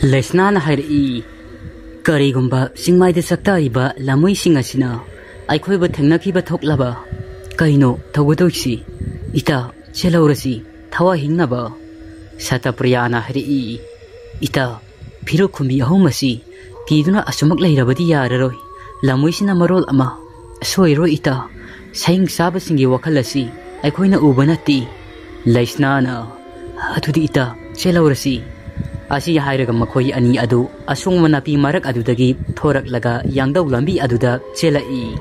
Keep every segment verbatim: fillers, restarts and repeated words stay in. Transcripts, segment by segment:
ꯂꯩꯁꯅꯥꯅ ꯍꯥꯏꯔꯛꯏ, "ꯀꯔꯤꯒꯨꯝꯕ ꯆꯤꯡꯃꯥꯏꯗ ꯆꯥꯛꯇꯥꯔꯤꯕ ꯂꯝꯃꯣꯏꯁꯤꯡ ꯑꯁꯤꯅ ꯑꯩꯈꯣꯏꯕꯨ ꯊꯦꯡꯅꯈꯤꯕ ꯊꯣꯛꯂꯕ ꯀꯩꯅꯣ ꯇꯧꯒꯗꯣꯏꯁꯤ? ꯏꯇꯥ, ꯆꯦꯜꯍꯧꯔꯁꯤ, ꯊꯋꯥꯏ ꯍꯤꯡꯅꯕ꯫" ꯁꯇꯄ꯭ꯔꯤꯌꯥꯅ ꯍꯥꯏꯔꯛꯏ, "ꯏꯇꯥ, ꯐꯤꯔꯨꯛ ꯈꯨꯝꯕꯤ ꯑꯍꯨꯝ ꯑꯁꯤ ꯀꯤꯗꯨꯅ ꯑꯁꯨꯃꯛ ꯂꯩꯔꯕꯗꯤ ꯌꯥꯔꯔꯣꯏ꯫ ꯂꯝꯃꯣꯏꯁꯤꯅ ꯃꯔꯣꯜ ꯑꯃ꯫ ꯁꯣꯏꯔꯣꯏ ꯏꯇꯥ, ꯁꯌꯤꯡ ꯆꯥꯕꯁꯤꯡꯒꯤ ꯋꯥꯈꯜ ꯑꯁꯤ ꯑꯩꯈꯣꯏꯅ ꯎꯕ ꯅꯠꯇꯦ꯫" ꯂꯩꯁꯅꯥꯅ, "ꯑꯗꯨꯗꯤ ꯏꯇꯥ, ꯆꯦꯜꯍꯧꯔꯁꯤ꯫" ꯑꯁꯤ ꯍꯥꯏꯔꯒ ꯃꯈꯣꯏ ꯑꯅꯤ ꯑꯗꯨ ꯑꯁꯣꯡꯕ ꯅꯥꯄꯤ ꯃꯔꯛ ꯑꯗꯨꯗꯒꯤ ꯊꯣꯔꯛꯂꯒ ꯌꯥꯡꯗꯧ ꯂꯝꯕꯤ ꯑꯗꯨꯗ ꯆꯦꯜꯂꯛꯏ꯫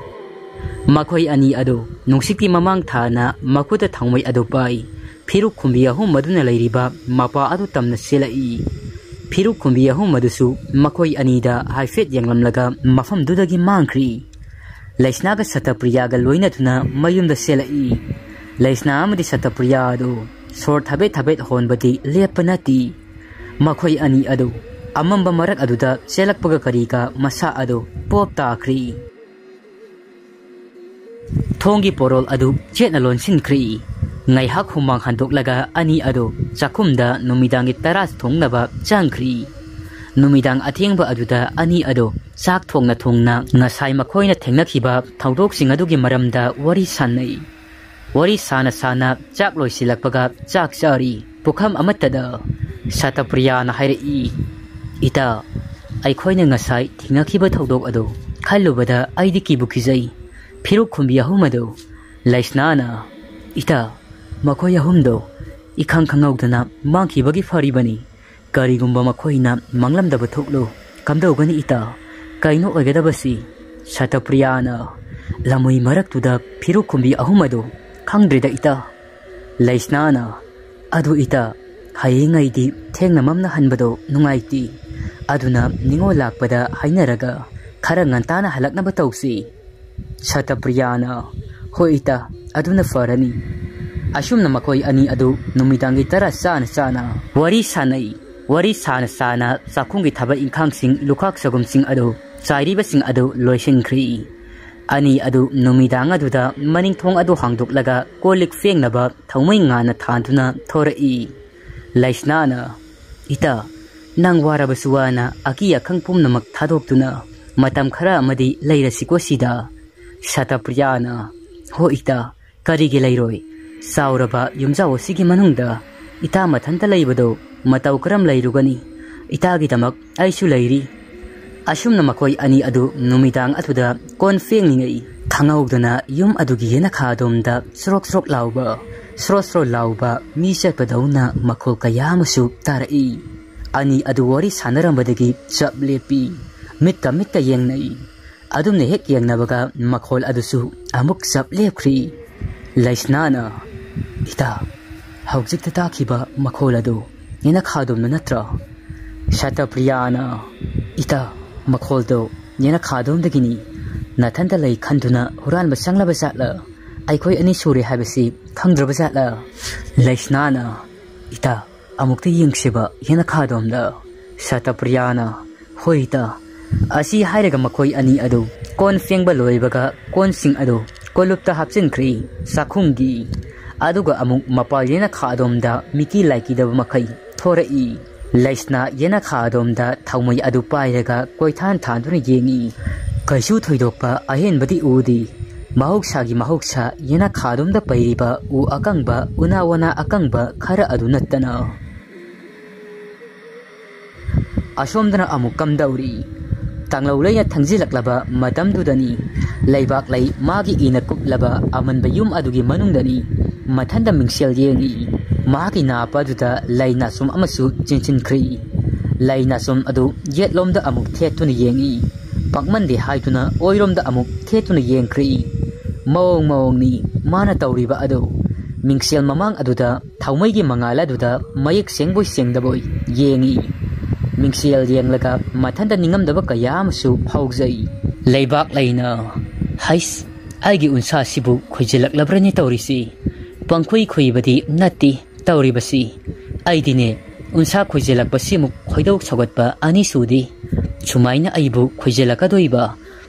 ꯃꯈꯣꯏ ꯑꯅꯤ ꯑꯗꯨ ꯅꯨꯡꯁꯤꯠꯀꯤ ꯃꯃꯥꯡ ꯊꯥꯅ ꯃꯈꯨꯠꯇ ꯊꯥꯎꯃꯩ ꯑꯗꯨ ꯄꯥꯏ꯫ ꯐꯤꯔꯨꯛ ꯈꯨꯝꯕꯤ ꯑꯍꯨꯝ ꯑꯗꯨꯅ ꯂꯩꯔꯤꯕ ꯃꯄꯥ ꯑꯗꯨ ꯇꯝꯅ ꯆꯦꯜꯂꯛꯏ꯫ ꯐꯤꯔꯨꯛ ꯈꯨꯝꯕꯤ ꯑꯍꯨꯝ ꯑꯗꯨꯁꯨ ꯃꯈꯣꯏ ꯑꯅꯤꯗ ꯍꯥꯏꯐꯦꯠ ꯌꯦꯡꯂꯝꯂꯒ ꯃꯐꯝꯗꯨꯗꯒꯤ ꯃꯥꯡꯈ꯭ꯔꯤ꯫ ꯂꯩꯁꯅꯥꯒ ꯁꯇꯄ꯭ꯔꯤꯌꯥꯒ ꯂꯣꯏꯅꯗꯨꯅ ꯃꯌꯨꯝꯗ ꯆꯦꯜꯂꯛꯏ꯫ ꯂꯩꯁꯅꯥ ꯑꯃꯗꯤ ꯁꯇꯄ꯭ꯔꯤꯌꯥ ꯑꯗꯨ ꯁꯣꯔ ꯊꯕꯦꯠ ꯊꯕꯦꯠ ꯍꯣꯟꯕꯗꯤ ꯂꯦꯞꯄ ꯅꯠꯇꯦ꯫ ꯃꯈꯣꯏ ꯑꯅꯤ ꯑꯗꯨ ꯑꯃꯝꯕ ꯃꯔꯛ ꯑꯗꯨꯗ ꯆꯦꯜꯂꯛꯄꯒ ꯀꯔꯤꯒ ꯃꯁꯥ ꯑꯗꯨ ꯄꯣꯞ ꯇꯥꯈ꯭ꯔꯤ꯫ ꯊꯣꯡꯒꯤ ꯄꯣꯔꯣꯜ ꯑꯗꯨ ꯆꯦꯠꯅ ꯂꯣꯟꯁꯤꯟꯈ꯭ꯔꯤ꯫ ꯉꯥꯏꯍꯥꯛ ꯍꯨꯃꯥꯡ ꯍꯟꯗꯣꯛꯂꯒ ꯑꯅꯤ ꯑꯗꯨ ꯆꯥꯛꯈꯨꯝꯗ ꯅꯨꯃꯤꯗꯥꯡꯒꯤ ꯇꯔꯥ ꯊꯣꯡꯅꯕ ꯆꯪꯈ꯭ꯔꯤ꯫ ꯅꯨꯃꯤꯗꯥꯡ ꯑꯊꯦꯡꯕ ꯑꯗꯨꯗ ꯑꯅꯤ ꯑꯗꯨ ꯆꯥꯛ ꯊꯣꯡꯅ ꯊꯣꯡꯅ ꯉꯁꯥꯏ ꯃꯈꯣꯏꯅ ꯊꯦꯡꯅꯈꯤꯕ ꯊꯧꯗꯣꯛꯁꯤꯡ ꯑꯗꯨꯒꯤ ꯃꯔꯝꯗ ꯋꯥꯔꯤ ꯁꯥꯟꯅꯩ꯫ ꯋꯥꯔꯤ ꯁꯥꯅ ꯁꯥꯅ ꯆꯥꯛ ꯂꯣꯏꯁꯤꯜꯂꯛꯄꯒ ꯆꯥꯛ ꯆꯥꯔꯤ꯫ ꯄꯨꯈꯝ ꯑꯃꯠꯇꯗ ꯁꯇꯄ꯭ꯔꯤꯌꯥꯅ ꯍꯥꯏꯔꯛꯏ, "ꯏꯇꯥ, ꯑꯩꯈꯣꯏꯅ ꯉꯁꯥꯏ ꯊꯦꯡꯅꯈꯤꯕ ꯊꯧꯗꯣꯛ ꯑꯗꯨ ꯈꯜꯂꯨꯕꯗ ꯑꯩꯗꯤ ꯀꯤꯕꯨ ꯀꯤꯖꯩ꯫ ꯐꯤꯔꯨꯛ ꯈꯨꯝꯕꯤ ꯑꯍꯨꯝ ꯑꯗꯨ꯫" ꯂꯩꯁꯅꯥꯅ, "ꯏꯇꯥ, ꯃꯈꯣꯏ ꯑꯍꯨꯝꯗꯣ ꯏꯈꯪ ꯈꯪꯍꯧꯗꯅ ꯃꯥꯡꯈꯤꯕꯒꯤ ꯐꯔꯤꯕꯅꯤ꯫ ꯀꯔꯤꯒꯨꯝꯕ ꯃꯈꯣꯏꯅ ꯃꯥꯡꯂꯝꯗꯕ ꯊꯣꯛꯂꯨ, ꯀꯝꯗꯧꯒꯅꯤ ꯏꯇꯥ? ꯀꯩꯅꯣ ꯑꯣꯏꯒꯗꯕꯁꯤ?" ꯁꯇꯄ꯭ꯔꯤꯌꯥꯅ, "ꯂꯝꯃꯩ ꯃꯔꯛꯇꯨꯗ ꯐꯤꯔꯨꯛ ꯈꯨꯝꯕꯤ ꯑꯍꯨꯝ ꯑꯗꯨ ꯈꯪꯗ꯭ꯔꯤꯗ ꯏꯇꯥ꯫" ꯂꯩꯁꯅꯥꯅ, "ꯑꯗꯨ ꯏꯇꯥ, ꯍꯌꯦꯡꯉꯩꯗꯤ ꯊꯦꯡꯅ ꯃꯝꯅ ꯍꯟꯕꯗꯣ ꯅꯨꯡꯉꯥꯏꯇꯦ꯫ ꯑꯗꯨꯅ ꯅꯤꯉꯣꯜ ꯂꯥꯛꯄꯗ ꯍꯥꯏꯅꯔꯒ ꯈꯔ ꯉꯟꯇꯥꯅ ꯍꯜꯂꯛꯅꯕ ꯇꯧꯁꯤ꯫" ꯁꯇꯄ꯭ꯔꯤꯌꯥꯅ, "ꯍꯣꯏ ꯏꯇꯥ, ꯑꯗꯨꯅ ꯐꯔꯅꯤ꯫" ꯑꯁꯨꯝꯅ ꯃꯈꯣꯏ ꯑꯅꯤ ꯑꯗꯨ ꯅꯨꯃꯤꯗꯥꯡꯒꯤ ꯇꯔꯥ ꯆꯥꯅ ꯆꯥꯅ ꯋꯥꯔꯤ ꯁꯥꯟꯅꯩ꯫ ꯋꯥꯔꯤ ꯁꯥꯅ ꯁꯥꯅ ꯆꯥꯛꯈꯨꯝꯒꯤ ꯊꯕꯛ ꯏꯪꯈꯥꯡꯁꯤꯡ, ꯂꯨꯈꯥꯛ ꯁꯒꯨꯝꯁꯤꯡ ꯑꯗꯨ, ꯆꯥꯏꯔꯤꯕꯁꯤꯡ ꯑꯗꯨ ꯂꯣꯏꯁꯤꯟꯈ꯭ꯔꯤ꯫ ꯑꯅꯤ ꯑꯗꯨ ꯅꯨꯃꯤꯗꯥꯡ ꯑꯗꯨꯗ ꯃꯅꯤꯡꯊꯣꯡ ꯑꯗꯨ ꯍꯥꯡꯗꯣꯛꯂꯒ ꯀꯣꯜ ꯂꯤꯛ ꯐꯦꯡꯅꯕ ꯊꯧꯃꯩ ꯉꯥꯟꯅ ꯊꯥꯟꯗꯨꯅ ꯊꯣꯔꯛꯏ꯫ ꯂꯩꯁꯅꯥꯅ, "ꯏꯇꯥ, ꯅꯪ ꯋꯥꯔꯕꯁꯨ ꯋꯥꯅ ꯑꯀꯤ ꯑꯈꯪ ꯄꯨꯝꯅꯃꯛ ꯊꯥꯗꯣꯛꯇꯨꯅ ꯃꯇꯝ ꯈꯔ ꯑꯃꯗꯤ ꯂꯩꯔꯁꯤꯀꯣ ꯁꯤꯗ꯫ ꯁꯇꯄ꯭ꯔꯤꯌꯥꯅ, "ꯍꯣ ꯏꯇꯥ, ꯀꯔꯤꯒꯤ ꯂꯩꯔꯣꯏ? ꯆꯥꯎꯔꯕ ꯌꯨꯝꯖꯥꯎ ꯑꯁꯤꯒꯤ ꯃꯅꯨꯡꯗ ꯏꯇꯥ ꯃꯊꯟꯇ ꯂꯩꯕꯗꯣ ꯃꯇꯧ ꯀꯔꯝ ꯂꯩꯔꯨꯒꯅꯤ? ꯏꯇꯥꯒꯤꯗꯃꯛ ꯑꯩꯁꯨ ꯂꯩꯔꯤ꯫" ꯑꯁꯨꯝꯅ ꯃꯈꯣꯏ ꯑꯅꯤ ꯑꯗꯨ ꯅꯨꯃꯤꯗꯥꯡ ꯑꯗꯨꯗ ꯀꯣꯟ ꯐꯦꯡꯂꯤꯉꯩ, ꯈꯪꯍꯧꯗꯅ ꯌꯨꯝ ꯑꯗꯨꯒꯤ ꯌꯦꯅꯈꯥ ꯑꯗꯣꯝꯗ ꯁ꯭ꯔꯣꯛ ꯁ꯭ꯔꯣꯛ ꯂꯥꯎꯕ, ꯁ꯭ꯔꯣ ꯁ꯭ꯔꯣ ꯂꯥꯎꯕ ꯃꯤ ꯆꯠꯄꯗꯧꯅ ꯃꯈꯣꯜ ꯀꯌꯥ ꯑꯃꯁꯨ ꯇꯥꯔꯛꯏ꯫ ꯑꯅꯤ ꯑꯗꯨ ꯋꯥꯔꯤ ꯁꯥꯟꯅꯔꯝꯕꯗꯒꯤ ꯆꯞ ꯂꯦꯞꯄꯤ꯫ ꯃꯤꯠꯀ ꯃꯤꯠꯀ ꯌꯦꯡꯅꯩ꯫ ꯑꯗꯨꯝꯅ ꯍꯦꯛ ꯌꯦꯡꯅꯕꯒ ꯃꯈꯣꯜ ꯑꯗꯨꯁꯨ ꯑꯃꯨꯛ ꯆꯞ ꯂꯦꯞꯈ꯭ꯔꯤ꯫ ꯂꯩꯁꯅꯥꯅ, "ꯏꯇꯥ, ꯍꯧꯖꯤꯛꯇ ꯇꯥꯈꯤꯕ ꯃꯈꯣꯜ ꯑꯗꯨ ꯌꯦꯅꯈꯥꯗꯣꯝꯅ ꯅꯠꯇ꯭ꯔꯣ?" ꯁꯇꯄ꯭ꯔꯤꯌꯥꯅ, "ꯏꯇꯥ, ꯃꯈꯣꯜꯗꯣ ꯌꯦꯅꯈꯥꯗꯣꯝꯗꯒꯤꯅꯤ꯫ ꯅꯊꯟꯇ ꯂꯩ ꯈꯟꯗꯨꯅ ꯍꯨꯔꯥꯟꯕ ꯆꯪꯂꯕ ꯖꯥꯠꯂ? ꯑꯩꯈꯣꯏ ꯑꯅꯤ ꯁꯨꯔꯦ ꯍꯥꯏꯕꯁꯤ ꯈꯪꯗ꯭ꯔꯕ ꯖꯥꯠꯂ?" ꯂꯩꯁꯅꯥꯅ, "ꯏꯇꯥ, ꯑꯃꯨꯛꯇ ꯌꯦꯡꯁꯤꯕ ꯌꯦꯅꯈꯥꯗꯣꯝꯗ꯫" ꯁꯇꯄ꯭ꯔꯤꯌꯥꯅ, "ꯍꯣꯏ ꯏꯇꯥ꯫" ꯑꯁꯤ ꯍꯥꯏꯔꯒ ꯃꯈꯣꯏ ꯑꯅꯤ ꯑꯗꯨ ꯀꯣꯟ ꯐꯦꯡꯕ ꯂꯣꯏꯕꯒ ꯀꯣꯟꯁꯤꯡ ꯑꯗꯨ ꯀꯣꯂꯨꯞꯇ ꯍꯥꯞꯆꯤꯟꯈ꯭ꯔꯤ ꯆꯥꯛꯈꯨꯝꯒꯤ꯫ ꯑꯗꯨꯒ ꯑꯃꯨꯛ ꯃꯄꯥꯜ ꯌꯦꯅꯈꯥ ꯑꯗꯣꯝꯗ ꯃꯤꯀꯤ ꯂꯥꯏꯀꯤꯗꯕ ꯃꯈꯩ ꯊꯣꯔꯛꯏ꯫ ꯂꯩꯁꯅꯥ ꯌꯦꯅꯈꯥ ꯑꯗꯣꯝꯗ ꯊꯥꯎꯃꯩ ꯑꯗꯨ ꯄꯥꯏꯔꯒ ꯀꯣꯏꯊꯥꯟ ꯊꯥꯟꯗꯨꯅ ꯌꯦꯡꯏ꯫ ꯀꯩꯁꯨ ꯊꯣꯏꯗꯣꯛꯄ ꯑꯍꯦꯟꯕꯗꯤ ꯎꯗꯦ꯫ ꯃꯍꯧꯁꯥꯒꯤ ꯃꯍꯧꯁꯥ ꯌꯦꯅꯈꯥ ꯑꯗꯣꯝꯗ ꯄꯩꯔꯤꯕ ꯎ ꯑꯀꯪꯕ, ꯎꯅꯥ ꯋꯥꯅꯥ ꯑꯀꯪꯕ ꯈꯔ ꯑꯗꯨ ꯅꯠꯇꯅ꯫ ꯑꯁꯣꯝꯗꯅ ꯑꯃꯨꯛ ꯀꯝꯗꯧꯔꯤ? ꯇꯥꯡꯂꯧ ꯂꯩꯅ ꯊꯪꯖꯤꯜꯂꯛꯂꯕ ꯃꯇꯝꯗꯨꯗꯅꯤ꯫ ꯂꯩꯕꯥꯛ ꯂꯩ ꯃꯥꯒꯤ ꯏꯅ ꯀꯨꯞꯂꯕ ꯑꯃꯟꯕ ꯌꯨꯝ ꯑꯗꯨꯒꯤ ꯃꯅꯨꯡꯗꯅꯤ꯫ ꯃꯊꯟꯇ ꯃꯤꯡꯁꯦꯜ ꯌꯦꯡꯏ꯫ ꯃꯍꯥꯛꯀꯤ ꯅꯥꯄ ꯑꯗꯨꯗ ꯂꯩ ꯅꯥꯆꯣꯝ ꯑꯃꯁꯨ ꯆꯦꯟꯁꯤꯟꯈ꯭ꯔꯤ꯫ ꯂꯩ ꯅꯥꯆꯣꯝ ꯑꯗꯨ ꯌꯦꯠꯂꯣꯝꯗ ꯑꯃꯨꯛ ꯊꯦꯠꯇꯨꯅ ꯌꯦꯡꯏ꯫ ꯄꯥꯛꯃꯟꯗꯦ ꯍꯥꯏꯗꯨꯅ ꯑꯣꯏꯔꯣꯝꯗ ꯑꯃꯨꯛ ꯊꯦꯠꯇꯨꯅ ꯌꯦꯡꯈ꯭ꯔꯤ꯫ ꯃꯑꯣꯡ ꯃꯑꯣꯡꯅꯤ ꯃꯥꯅ ꯇꯧꯔꯤꯕ ꯑꯗꯨ꯫ ꯃꯤꯡꯁꯦꯜ ꯃꯃꯥꯡ ꯑꯗꯨꯗ ꯊꯥꯎꯃꯩꯒꯤ ꯃꯉꯥꯜ ꯑꯗꯨꯗ ꯃꯌꯦꯛ ꯁꯦꯡꯕꯣꯏ ꯁꯦꯡꯗꯕꯣꯏ ꯌꯦꯡꯏ꯫ ꯃꯤꯡꯁꯦꯜ ꯌꯦꯡꯂꯒ ꯃꯊꯟꯇ ꯅꯤꯡꯉꯝꯗꯕ ꯀꯌꯥ ꯑꯃꯁꯨ ꯐꯥꯎꯖꯩ꯫ ꯂꯩꯕꯥꯛ ꯂꯩꯅ, "ꯍꯩꯁ, ꯑꯩꯒꯤ ꯎꯟꯁꯥꯁꯤꯕꯨ ꯈꯣꯏꯖꯤꯜꯂꯛꯂꯕ꯭ꯔꯅꯦ ꯇꯧꯔꯤꯁꯤ? ꯄꯪꯈꯨꯏ ꯈꯨꯏꯕꯗꯤ ꯅꯠꯇꯦ ꯇꯧꯔꯤꯕꯁꯤ꯫ ꯑꯩꯗꯤꯅꯦ, ꯎꯟꯁꯥ ꯈꯣꯏꯖꯤꯜꯂꯛꯄꯁꯤꯃꯨꯛ ꯈꯣꯏꯗꯧ ꯁꯧꯒꯠꯄ ꯑꯅꯤ ꯁꯨꯗꯦ꯫ ꯁꯨꯃꯥꯏꯅ ꯑꯩꯕꯨ ꯈꯣꯏꯖꯤꯜꯂꯛꯀꯗꯣꯏꯕ?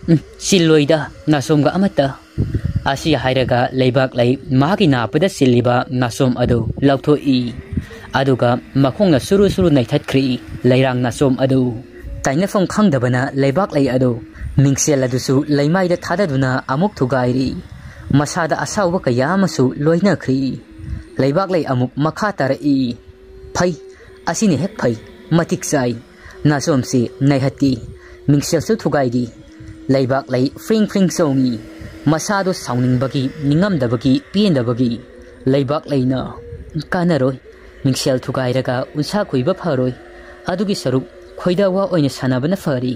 ꯎꯝ, ꯆꯤꯜꯂꯣꯏꯗ, ꯅꯥꯆꯣꯝꯒ ꯑꯃꯠꯇ꯫" ꯑꯁꯤ ꯍꯥꯏꯔꯒ ꯂꯩꯕꯥꯛ ꯂꯩ ꯃꯍꯥꯛꯀꯤ ꯅꯥꯄꯗ ꯆꯤꯜꯂꯤꯕ ꯅꯥꯆꯣꯝ ꯑꯗꯨ ꯂꯧꯊꯣꯛꯏ꯫ ꯑꯗꯨꯒ ꯃꯈꯣꯡꯅ ꯁꯨꯔꯨ ꯁꯨꯔꯨ ꯅꯩꯊꯠꯈ꯭ꯔꯤ꯫ ꯂꯩꯔꯥꯡ ꯅꯥꯆꯣꯝ ꯑꯗꯨ ꯇꯥꯏꯅꯐꯝ ꯈꯪꯗꯕꯅ ꯂꯩꯕꯥꯛꯂꯩ ꯑꯗꯨ ꯃꯤꯡꯁꯦꯜ ꯑꯗꯨꯁꯨ ꯂꯩꯃꯥꯏꯗ ꯊꯥꯗꯗꯨꯅ ꯑꯃꯨꯛ ꯊꯨꯒꯥꯏꯔꯤ꯫ ꯃꯁꯥꯗ ꯑꯁꯥꯎꯕ ꯀꯌꯥ ꯑꯃꯁꯨ ꯂꯣꯏꯅꯈ꯭ꯔꯤ꯫ ꯂꯩꯕꯥꯛꯂꯩ ꯑꯃꯨꯛ ꯃꯈꯥ ꯇꯥꯔꯛꯏ꯫ "ꯐꯩ, ꯑꯁꯤꯅ ꯍꯦꯛ ꯐꯩ, ꯃꯇꯤꯛ ꯆꯥꯏ꯫ ꯅꯥꯆꯣꯝꯁꯤ ꯅꯩꯍꯠꯀꯦ, ꯃꯤꯡꯁꯦꯜꯁꯨ ꯊꯨꯒꯥꯏꯒꯦ"꯫ ꯂꯩꯕꯥꯛꯂꯩ ꯐ꯭ꯔꯤꯡ ꯐ꯭ꯔꯤꯡ ꯆꯣꯡꯉꯤ꯫ ꯃꯁꯥꯗꯣ ꯁꯥꯎꯅꯤꯡꯕꯒꯤ, ꯅꯤꯡꯉꯝꯗꯕꯒꯤ, ꯄꯦꯟꯗꯕꯒꯤ꯫ ꯂꯩꯕꯥꯛꯂꯩꯅ, "ꯀꯥꯟꯅꯔꯣꯏ, ꯃꯤꯡꯁꯦꯜ ꯊꯨꯒꯥꯏꯔꯒ ꯎꯟꯁꯥ ꯈꯨꯏꯕ ꯐꯔꯣꯏ꯫ ꯑꯗꯨꯒꯤ ꯁꯔꯨꯛ ꯈꯣꯏꯗ ꯋꯥ ꯑꯣꯏꯅ ꯁꯥꯟꯅꯕꯅ ꯐꯔꯤ꯫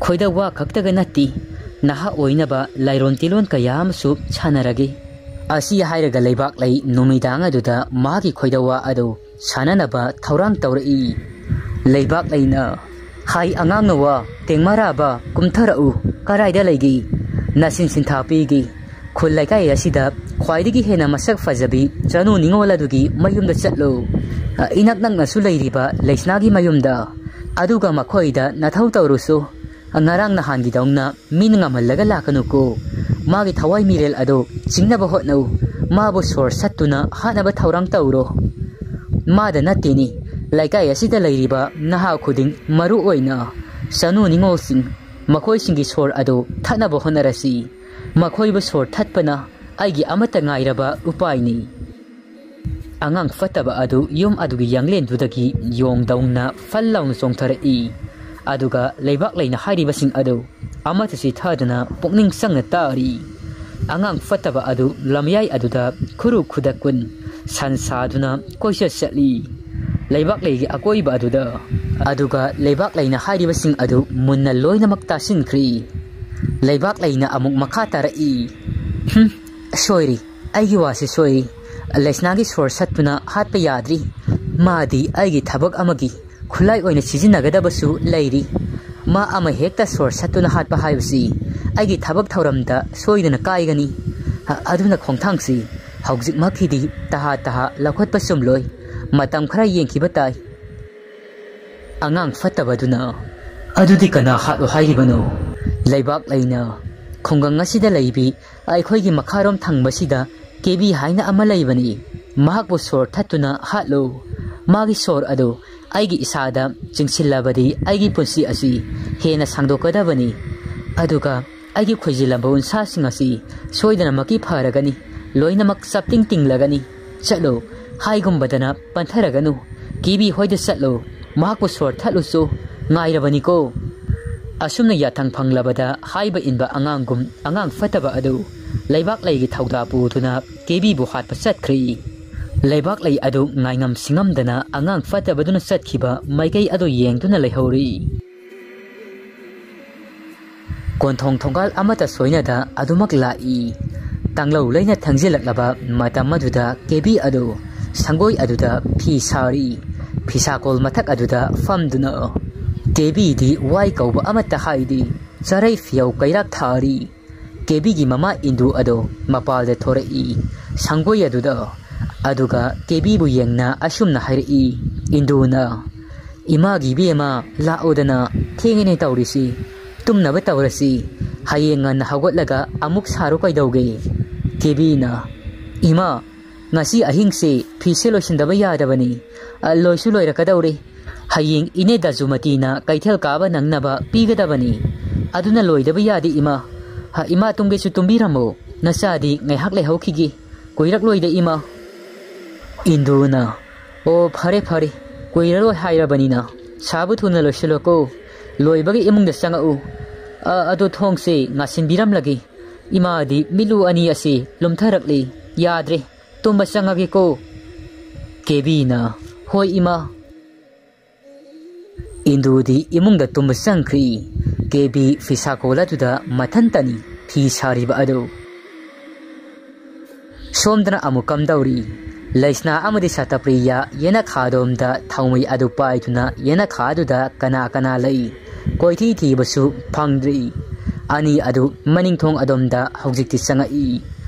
ꯈꯣꯏꯗ ꯋꯥ ꯈꯛꯇꯒ ꯅꯠꯇꯦ, ꯅꯍꯥ ꯑꯣꯏꯅꯕ ꯂꯥꯏꯔꯣꯟ ꯇꯤꯂꯣꯟ ꯀꯌꯥ ꯑꯃꯁꯨ ꯁꯥꯟꯅꯔꯒꯦ"꯫ ꯑꯁꯤ ꯍꯥꯏꯔꯒ ꯂꯩꯕꯥꯛꯂꯩ ꯅꯨꯃꯤꯗꯥꯡ ꯑꯗꯨꯗ ꯃꯥꯒꯤ ꯈꯣꯏꯗ ꯋꯥ ꯑꯗꯨ ꯁꯥꯟꯅꯅꯕ ꯊꯧꯔꯥꯡ ꯇꯧꯔꯛꯏ꯫ ꯂꯩꯕꯥꯛꯂꯩꯅ, "ꯍꯥꯏ ꯑꯉꯥꯡ ꯅꯋꯥ, ꯇꯦꯡꯃꯔꯥꯕ, ꯀꯨꯝꯊꯔꯛꯎ꯫ ꯀꯔꯥꯏꯗ ꯂꯩꯒꯦ? ꯅꯆꯤꯟ ꯁꯤꯟꯊꯥ ꯄꯤꯒꯦ꯫ ꯈꯨꯜ ꯂꯩꯀꯥꯏ ꯑꯁꯤꯗ ꯈ꯭ꯋꯥꯏꯗꯒꯤ ꯍꯦꯟꯅ ꯃꯁꯛ ꯐꯖꯕꯤ ꯆꯅꯨ ꯅꯤꯉꯣꯜ ꯑꯗꯨꯒꯤ ꯃꯌꯨꯝꯗ ꯆꯠꯂꯨ꯫ ꯏꯅꯛ ꯅꯛꯅꯁꯨ ꯂꯩꯔꯤꯕ ꯂꯩꯁꯅꯥꯒꯤ ꯃꯌꯨꯝꯗ꯫ ꯑꯗꯨꯒ ꯃꯈꯣꯏꯗ ꯅꯊꯧ ꯇꯧꯔꯨꯁꯨ꯫ ꯉꯔꯥꯡ ꯅꯍꯥꯟꯒꯤꯗꯧꯅ ꯃꯤꯅ ꯉꯝꯍꯜꯂꯒ ꯂꯥꯛꯀꯅꯨꯀꯣ꯫ ꯃꯥꯒꯤ ꯊꯋꯥꯏ ꯃꯤꯔꯦꯜ ꯑꯗꯨ ꯆꯤꯡꯅꯕ ꯍꯣꯠꯅꯧ꯫ ꯃꯥꯕꯨ ꯁꯣꯔ ꯁꯠꯇꯨꯅ ꯍꯥꯠꯅꯕ ꯊꯧꯔꯥꯡ ꯇꯧꯔꯣ꯫ ꯃꯥꯗ ꯅꯠꯇꯦꯅꯦ, ꯂꯩꯀꯥꯏ ꯑꯁꯤꯗ ꯂꯩꯔꯤꯕ ꯅꯍꯥ ꯈꯨꯗꯤꯡ, ꯃꯔꯨ ꯑꯣꯏꯅ ꯆꯅꯨ ꯅꯤꯉꯣꯜꯁꯤꯡ, ꯃꯈꯣꯏꯁꯤꯡꯒꯤ ꯁꯣꯔ ꯑꯗꯨ ꯊꯠꯅꯕ ꯍꯣꯠꯅꯔꯁꯤ꯫ ꯃꯈꯣꯏꯕꯨ ꯁꯣꯔ ꯊꯠꯄꯅ ꯑꯩꯒꯤ ꯑꯃꯠꯇ ꯉꯥꯏꯔꯕ ꯎꯄꯥꯏꯅꯤ"꯫ ꯑꯉꯥꯡ ꯐꯠꯇꯕ ꯑꯗꯨ ꯌꯨꯝ ꯑꯗꯨꯒꯤ ꯌꯥꯡꯂꯦꯟꯗꯨꯗꯒꯤ ꯌꯣꯡꯗꯧꯅ ꯐꯜ ꯂꯥꯎꯅ ꯆꯣꯡꯊꯔꯛꯏ꯫ ꯑꯗꯨꯒ ꯂꯩꯕꯥꯛꯂꯩꯅ ꯍꯥꯏꯔꯤꯕꯁꯤꯡ ꯑꯗꯨ ꯑꯃꯠꯇ ꯆꯤꯊꯗꯅ ꯄꯨꯛꯅꯤꯡ ꯆꯪꯅ ꯇꯥꯔꯤ꯫ ꯑꯉꯥꯡ ꯐꯠꯇꯕ ꯑꯗꯨ ꯂꯝꯌꯥꯏ ꯑꯗꯨꯗ ꯈꯨꯔꯨ ꯈꯨꯗꯛ ꯀꯨꯟ ꯁꯟ ꯁꯥꯗꯨꯅ ꯀꯣꯏꯆꯠ ꯆꯠꯂꯤ꯫ ꯂꯩꯕꯥꯛꯂꯩꯒꯤ ꯑꯀꯣꯏꯕ ꯑꯗꯨꯗ꯫ ꯑꯗꯨꯒ ꯂꯩꯕꯥꯛꯂꯩꯅ ꯍꯥꯏꯔꯤꯕꯁꯤꯡ ꯑꯗꯨ ꯃꯨꯟꯅ ꯂꯣꯏꯅꯃꯛ ꯇꯥꯁꯤꯟꯈ꯭ꯔꯤ꯫ ꯂꯩꯕꯥꯛꯂꯩꯅ ꯑꯃꯨꯛ ꯃꯈꯥ ꯇꯥꯔꯛꯏ꯫ "ꯍꯨꯝ, ꯁꯣꯏꯔꯤ꯫ ꯑꯩꯒꯤ ꯋꯥꯁꯤ ꯁꯣꯏꯔꯤ꯫ ꯂꯩꯁꯅꯥꯒꯤ ꯁꯣꯔ ꯁꯠꯇꯨꯅ ꯍꯥꯠꯄ ꯌꯥꯗ꯭ꯔꯤ꯫ ꯃꯥꯗꯤ ꯑꯩꯒꯤ ꯊꯕꯛ ꯑꯃꯒꯤ ꯈꯨꯠꯂꯥꯏ ꯑꯣꯏꯅ ꯁꯤꯖꯤꯟꯅꯒꯗꯕꯁꯨ ꯂꯩꯔꯤ꯫ ꯃꯥ ꯑꯃ ꯍꯦꯛꯇ ꯁꯣꯔ ꯁꯠꯇꯨꯅ ꯍꯥꯠꯄ ꯍꯥꯏꯕꯁꯤ ꯑꯩꯒꯤ ꯊꯕꯛ ꯊꯧꯔꯝꯗ ꯁꯣꯏꯗꯅ ꯀꯥꯏꯒꯅꯤ꯫ ꯑ-, ꯑꯗꯨꯅ ꯈꯣꯡꯊꯥꯡꯁꯤ ꯍꯧꯖꯤꯛꯃꯛꯀꯤꯗꯤ ꯇꯍꯥ ꯇꯍꯥ ꯂꯧꯈꯠꯄ ꯆꯨꯝꯂꯣꯏ꯫ ꯃꯇꯝ ꯈꯔ ꯌꯦꯡꯈꯤꯕ ꯇꯥꯏ"꯫ ꯑꯉꯥꯡ ꯐꯠꯇꯕꯗꯨꯅ, "ꯑꯗꯨꯗꯤ ꯀꯅꯥ ꯍꯥꯠꯂꯣ ꯍꯥꯏꯔꯤꯕꯅꯣ?" ꯂꯩꯕꯥꯛꯂꯩꯅ, "ꯈꯨꯡꯒꯪ ꯑꯁꯤꯗ ꯂꯩꯕꯤ ꯑꯩꯈꯣꯏꯒꯤ ꯃꯈꯥꯔꯣꯝ ꯊꯪꯕꯁꯤꯗ ꯀꯦꯕꯤ ꯍꯥꯏꯅ ꯑꯃ ꯂꯩꯕꯅꯤ꯫ ꯃꯍꯥꯛꯄꯨ ꯁꯣꯔ ꯊꯠꯇꯨꯅ ꯍꯥꯠꯂꯨ꯫ ꯃꯥꯒꯤ ꯁꯣꯔ ꯑꯗꯨ ꯑꯩꯒꯤ ꯏꯁꯥꯗ ꯆꯤꯡꯁꯤꯜꯂꯕꯗꯤ ꯑꯩꯒꯤ ꯄꯨꯟꯁꯤ ꯑꯁꯤ ꯍꯦꯟꯅ ꯁꯥꯡꯗꯣꯛꯀꯗꯕꯅꯤ꯫ ꯑꯗꯨꯒ ꯑꯩꯒꯤ ꯈꯣꯏꯖꯤꯜꯂꯝꯕ ꯎꯟꯁꯥꯁꯤꯡ ꯑꯁꯤ ꯁꯣꯏꯗꯅꯃꯛꯀꯤ ꯐꯔꯒꯅꯤ, ꯂꯣꯏꯅꯃꯛ ꯆꯞꯇꯤꯡ ꯇꯤꯡꯂꯒꯅꯤ꯫ ꯆꯠꯂꯨ, ꯍꯥꯏꯒꯨꯝꯕꯗꯅ ꯄꯟꯊꯔꯒꯅꯨ꯫ ꯀꯦꯕꯤ ꯍꯣꯏꯗ ꯆꯠꯂꯨ, ꯃꯍꯥꯛꯄꯨ ꯁꯣꯔ ꯊꯠꯂꯨꯁꯨ, ꯉꯥꯏꯔꯕꯅꯤꯀꯣ꯫ ꯑꯁꯨꯝꯅ ꯌꯥꯊꯪ ꯐꯪꯂꯕꯗ ꯍꯥꯏꯕ ꯏꯟꯕ ꯑꯉꯥꯡꯒꯨꯝ ꯑꯉꯥꯡ ꯐꯠꯇꯕ ꯑꯗꯨ ꯂꯩꯕꯥꯛ ꯂꯩꯒꯤ ꯊꯧꯗꯥ ꯄꯨꯗꯨꯅ ꯀꯦꯕꯤꯕꯨ ꯍꯥꯠꯄ ꯆꯠꯈ꯭ꯔꯤ꯫ ꯂꯩꯕꯥꯛ ꯂꯩ ꯑꯗꯨ ꯉꯥꯏꯉꯝ ꯁꯤꯡꯉꯝꯗꯅ ꯑꯉꯥꯡ ꯐꯠꯇꯕꯗꯨꯅ ꯆꯠꯈꯤꯕ ꯃꯥꯏꯀꯩ ꯑꯗꯨ ꯌꯦꯡꯗꯨꯅ ꯂꯩꯍꯧꯔꯤ꯫ ꯀꯣꯟꯊꯣꯡ ꯊꯣꯡꯒꯥꯜ ꯑꯃꯠꯇ ꯁꯣꯏꯅꯗ ꯑꯗꯨꯃꯛ ꯂꯥꯛꯏ꯫ ꯇꯥꯡꯂꯧ ꯂꯩꯅ ꯊꯪꯖꯤꯜꯂꯛꯂꯕ ꯃꯇꯝ ꯑꯗꯨꯗ ꯀꯦꯕꯤ ꯑꯗꯨ ꯁꯪꯒꯣꯏ ꯑꯗꯨꯗ ꯐꯤ ꯁꯥꯔꯤ꯫ ꯐꯤꯁꯥꯀꯣꯜ ꯃꯊꯛ ꯑꯗꯨꯗ ꯐꯝꯗꯨꯅ ꯀꯦꯕꯤꯗꯤ ꯋꯥꯏ ꯀꯧꯕ ꯑꯃꯠꯇ ꯍꯥꯏꯗꯦ꯫ ꯆꯔꯩ ꯐꯤꯌꯧ ꯀꯩꯔꯥꯛ ꯊꯥꯔꯤ꯫ ꯀꯦꯕꯤꯒꯤ ꯃꯃꯥ ꯏꯟꯗꯨ ꯑꯗꯣ ꯃꯄꯥꯜꯗ ꯊꯣꯔꯛꯏ꯫ ꯁꯪꯒꯣꯏ ꯑꯗꯨꯗ꯫ ꯑꯗꯨꯒ ꯀꯦꯕꯤꯕꯨ ꯌꯦꯡꯅ ꯑꯁꯨꯝꯅ ꯍꯥꯏꯔꯛꯏ꯫ ꯏꯟꯗꯨꯅ, "ꯏꯃꯥꯒꯤ ꯏꯕꯦꯝꯃ, ꯂꯥꯛꯎꯗꯅ, ꯊꯦꯡꯉꯦꯅꯦ ꯇꯧꯔꯤꯁꯤ꯫ ꯇꯨꯝꯅꯕ ꯇꯧꯔꯁꯤ꯫ ꯍꯌꯦꯡ ꯉꯟꯅ ꯍꯧꯒꯠꯂꯒ ꯑꯃꯨꯛ ꯁꯥꯔꯨ ꯀꯩꯗꯧꯒꯦ?" ꯀꯦꯕꯤꯅ, "ꯏꯃꯥ, ꯉꯁꯤ ꯑꯍꯤꯡꯁꯦ ꯐꯤꯁꯦ ꯂꯣꯏꯁꯤꯟꯗꯕ ꯌꯥꯗꯕꯅꯤ꯫ ꯑ, ꯂꯣꯏꯁꯨ ꯂꯣꯏꯔꯛꯀꯗꯧꯔꯦ꯫ ꯍꯌꯦꯡ ꯏꯅꯦ ꯗꯥꯖꯨꯃꯇꯤꯅ ꯀꯩꯊꯦꯜ ꯀꯥꯕ ꯅꯪꯅꯕ ꯄꯤꯒꯗꯕꯅꯤ꯫ ꯑꯗꯨꯅ ꯂꯣꯏꯗꯕ ꯌꯥꯗꯦ, ꯏꯃꯥ꯫ ꯍ, ꯏꯃꯥ, ꯇꯨꯝꯒꯦꯁꯨ ꯇꯨꯝꯕꯤꯔꯝꯃꯣ꯫ ꯅꯆꯥꯗꯤ ꯉꯥꯏꯍꯥꯛ ꯂꯩꯍꯧꯈꯤꯒꯦ꯫ ꯀꯨꯏꯔꯛꯂꯣꯏꯗ, ꯏꯃꯥ꯫" ꯏꯟꯗꯨꯅ, "ꯑꯣ, ꯐꯔꯦ, ꯐꯔꯦ꯫ ꯀꯨꯏꯔꯔꯣꯏ ꯍꯥꯏꯔꯕꯅꯤꯅ꯫ ꯁꯥꯕ ꯊꯨꯅ ꯂꯣꯏꯁꯤꯜꯂꯣꯀꯣ꯫ ꯂꯣꯏꯕꯒ ꯏꯃꯨꯡꯗ ꯆꯪꯉꯛꯎ꯫ ꯑ, ꯑꯗꯨ ꯊꯣꯡꯁꯦ ꯉꯥꯁꯤꯟꯕꯤꯔꯝꯂꯒꯦ꯫ ꯏꯃꯥꯗꯤ ꯃꯤꯠꯂꯨ ꯑꯅꯤ ꯑꯁꯤ ꯂꯨꯝꯊꯔꯛꯂꯤ꯫ ꯌꯥꯗ꯭ꯔꯦ꯫ ꯇꯨꯝꯕ ꯆꯪꯉꯒꯦꯀꯣ꯫" ꯀꯦꯕꯤꯅ, "ꯍꯣꯏ, ꯏꯃꯥ꯫" ꯏꯟꯗꯨꯗꯤ ꯏꯃꯨꯡꯗ ꯇꯨꯝꯕ ꯆꯪꯈ꯭ꯔꯤ꯫ ꯀꯦꯕꯤ ꯐꯤꯁꯥꯀꯣꯜ ꯑꯗꯨꯗ ꯃꯊꯟꯇꯅꯤ ꯐꯤ ꯁꯥꯔꯤꯕ ꯑꯗꯨ꯫ ꯁꯣꯝꯗꯅ ꯑꯃꯨꯛ ꯀꯝꯗꯧꯔꯤ? ꯂꯩꯁꯅꯥ ꯑꯃꯗꯤ ꯁꯇꯄ꯭ꯔꯤꯌꯥ ꯌꯦꯅꯈꯥꯗꯣꯝꯗ ꯊꯥꯎꯃꯩ ꯑꯗꯨ ꯄꯥꯏꯗꯨꯅ ꯌꯦꯅꯈꯥꯗꯨꯗ ꯀꯅꯥ ꯀꯅꯥ ꯂꯩ? ꯀꯣꯏꯊꯤ ꯊꯤꯕꯁꯨ ꯐꯪꯗ꯭ꯔꯤ꯫ ꯑꯅꯤ ꯑꯗꯨ ꯃꯅꯤꯡꯊꯣꯡ ꯑꯗꯣꯝꯗ ꯍꯧꯖꯤꯛꯇꯤ ꯆꯪꯉꯛꯏ꯫